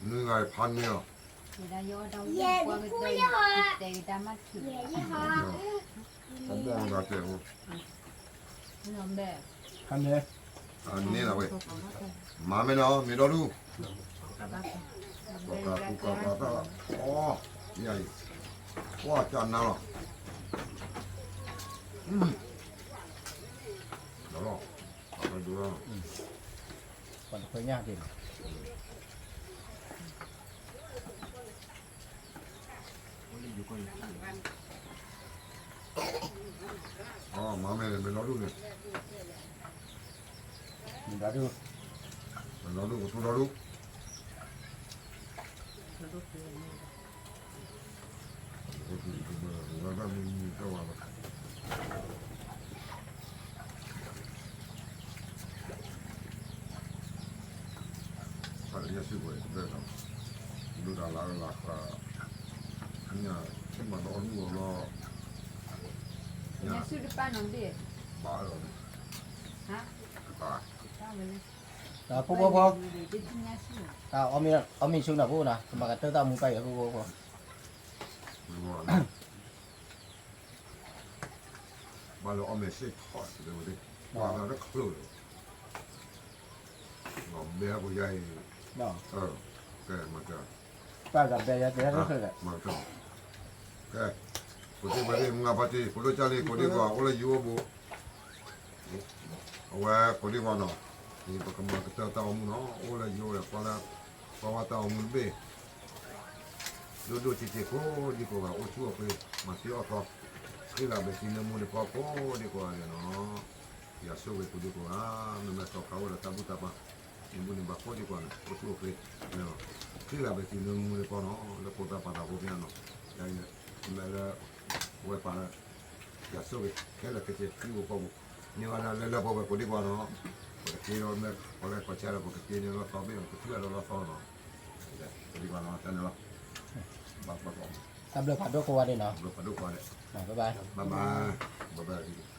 နွံဂၤဖးန့ၢ်အီၤ, ပဘီၣ်ဂၤတဲာ်အိၣ်, ဖးန့ၢ်လီၤဝဲ, မၤမ့ၢ်နီၤ မ့ၢ်ဒီဒူၣ်, ကီၢ်ကၤကူကီၢ်ကၤတၢ်လီၤ, အီ ယၤအံၤ, ကွၢ်ကနါလီၤ, ဒီးလီၤ, ပှၤတခွဲညၣ်က့ၤ မၤမ့ၢ်န့ၣ် မ့ၢ်ဒီဒူၣ်န့ၣ်, မ့ၢ်ဒီဒူၣ်, မ့ၢ်ဒီဒူၣ် ကတိၤဒီဒူၣ်, တနံၤညါစုကဝဲၤတဘျီနီၤ, ဒိၣ်တၢ်လၢလၢဃာ်, တနံၤညါဆ့ၣ်မၤဒီးအီၣ်မူအီၤလီၤ, တနံၤညါစုတပၢ်နီၤဘ့ၣ်, ဘၣ်လီၤ, တပၢ်, ဖိဖိဖိ, တၢ်အီၣ်မ့ၤဆူနီၤ ဖိနီၤ ကမၤကတၢၢ်တၢ်မူပၢ်အံၤ ဖိဖိဖိ ဘၣ်လၢအီၣ်မ့ၤစ့ၢ်ထီၣ်စ့ၢ်ကီးဝဲ, ပှၤဂၤတချုးလၢၤ, ဘဲပယါအံၤ, ကဲမၤက, ပှၤဂၤဘဲယါတဲတချုးလၢၤ, မၤက, ကဲ, ပသ့ၣ်ဝဲသ့ၣ်မုၢ်ဂၤဖါတံၢ် ဖိဒိၣ်ကၢ်လံ ကိးဒံကွၢ် အိၣ်လၢယိၤအိၣ်ဘူး အဝဲကိးဒံကွၢ်နီၤ, ပကမၤကတၢၢ်တၢ်အိၣ်မူနီၤ အိၣ်လၢယိၤဝဲ ကွၢ်လၢ ကွၢ်ဝဲတၢ်အိၣ်မူတဘ့ၣ်, ဒိၣ်ဒိၣ်ဆံးဆံး ကိးဒံကိးဂၤ အိၣ်ဆူၣ်အိၣ်ချ့ မၤသံအီၣ်သီ, ဃံလၤဘဲၤစံးနၢမူဒံးပီကိးဒံကိးဂၤန့ၣ်နီၤ, ယွၤဆိၣ်ဂ့ၤကိးဒံကိးဂၤ, မ့မ့ၢ်သီခါအိၣ်ဒီးတၢ်ဘူၣ်တၢ်ဘါ, န့ၣ်ဘူၣ်န့ၢ်ဘါကိးဒံကိးဂၤန့ၣ် အိၣ်ဆူၣ်အိၣ်ချ့, ဃံလၤဘဲၤစံးနၢမူဒံးပီနီၤ လၢဖိသၣ်ပှၢ်သးဖိဖဲနီၤ, ယမ့ၢ်လၢ ဝဲပာ်လၢ ယွၤဆိၣ်ဂ့ၤ ခဲလၢာ်ခဲဆ့ ဟံၣ်ဖိဃီဖိ, န့ၢ်ဝဲဒၣ်လၢလၢပှဲၤပှဲၤကိးဒံကွၢ်နီၤ, ပကက့ၤဒီးမ့ၢ် ပှၤလၢကီၢ်ဆၢဒီး ပကက့ၤန့ၣ်လီၤသီဘ့ၣ် ပကထံၣ်အဒီးလီၤသီနီၤ, ကိးဒံကွၢ်နီၤ တၢ်န့ၣ်လီၤ, ဘၣ်ပှၤကီး, တၢ်ဘျုးဖးဒိၣ်ကိးဂၤဒဲးနီၤ, ဘျုးဖးဒိၣ်ကိးဂၤဒဲး, ဘၣ်ဘၣ်, ဘၣ်ဘၣ်, ဘၣ်ဘၣ်.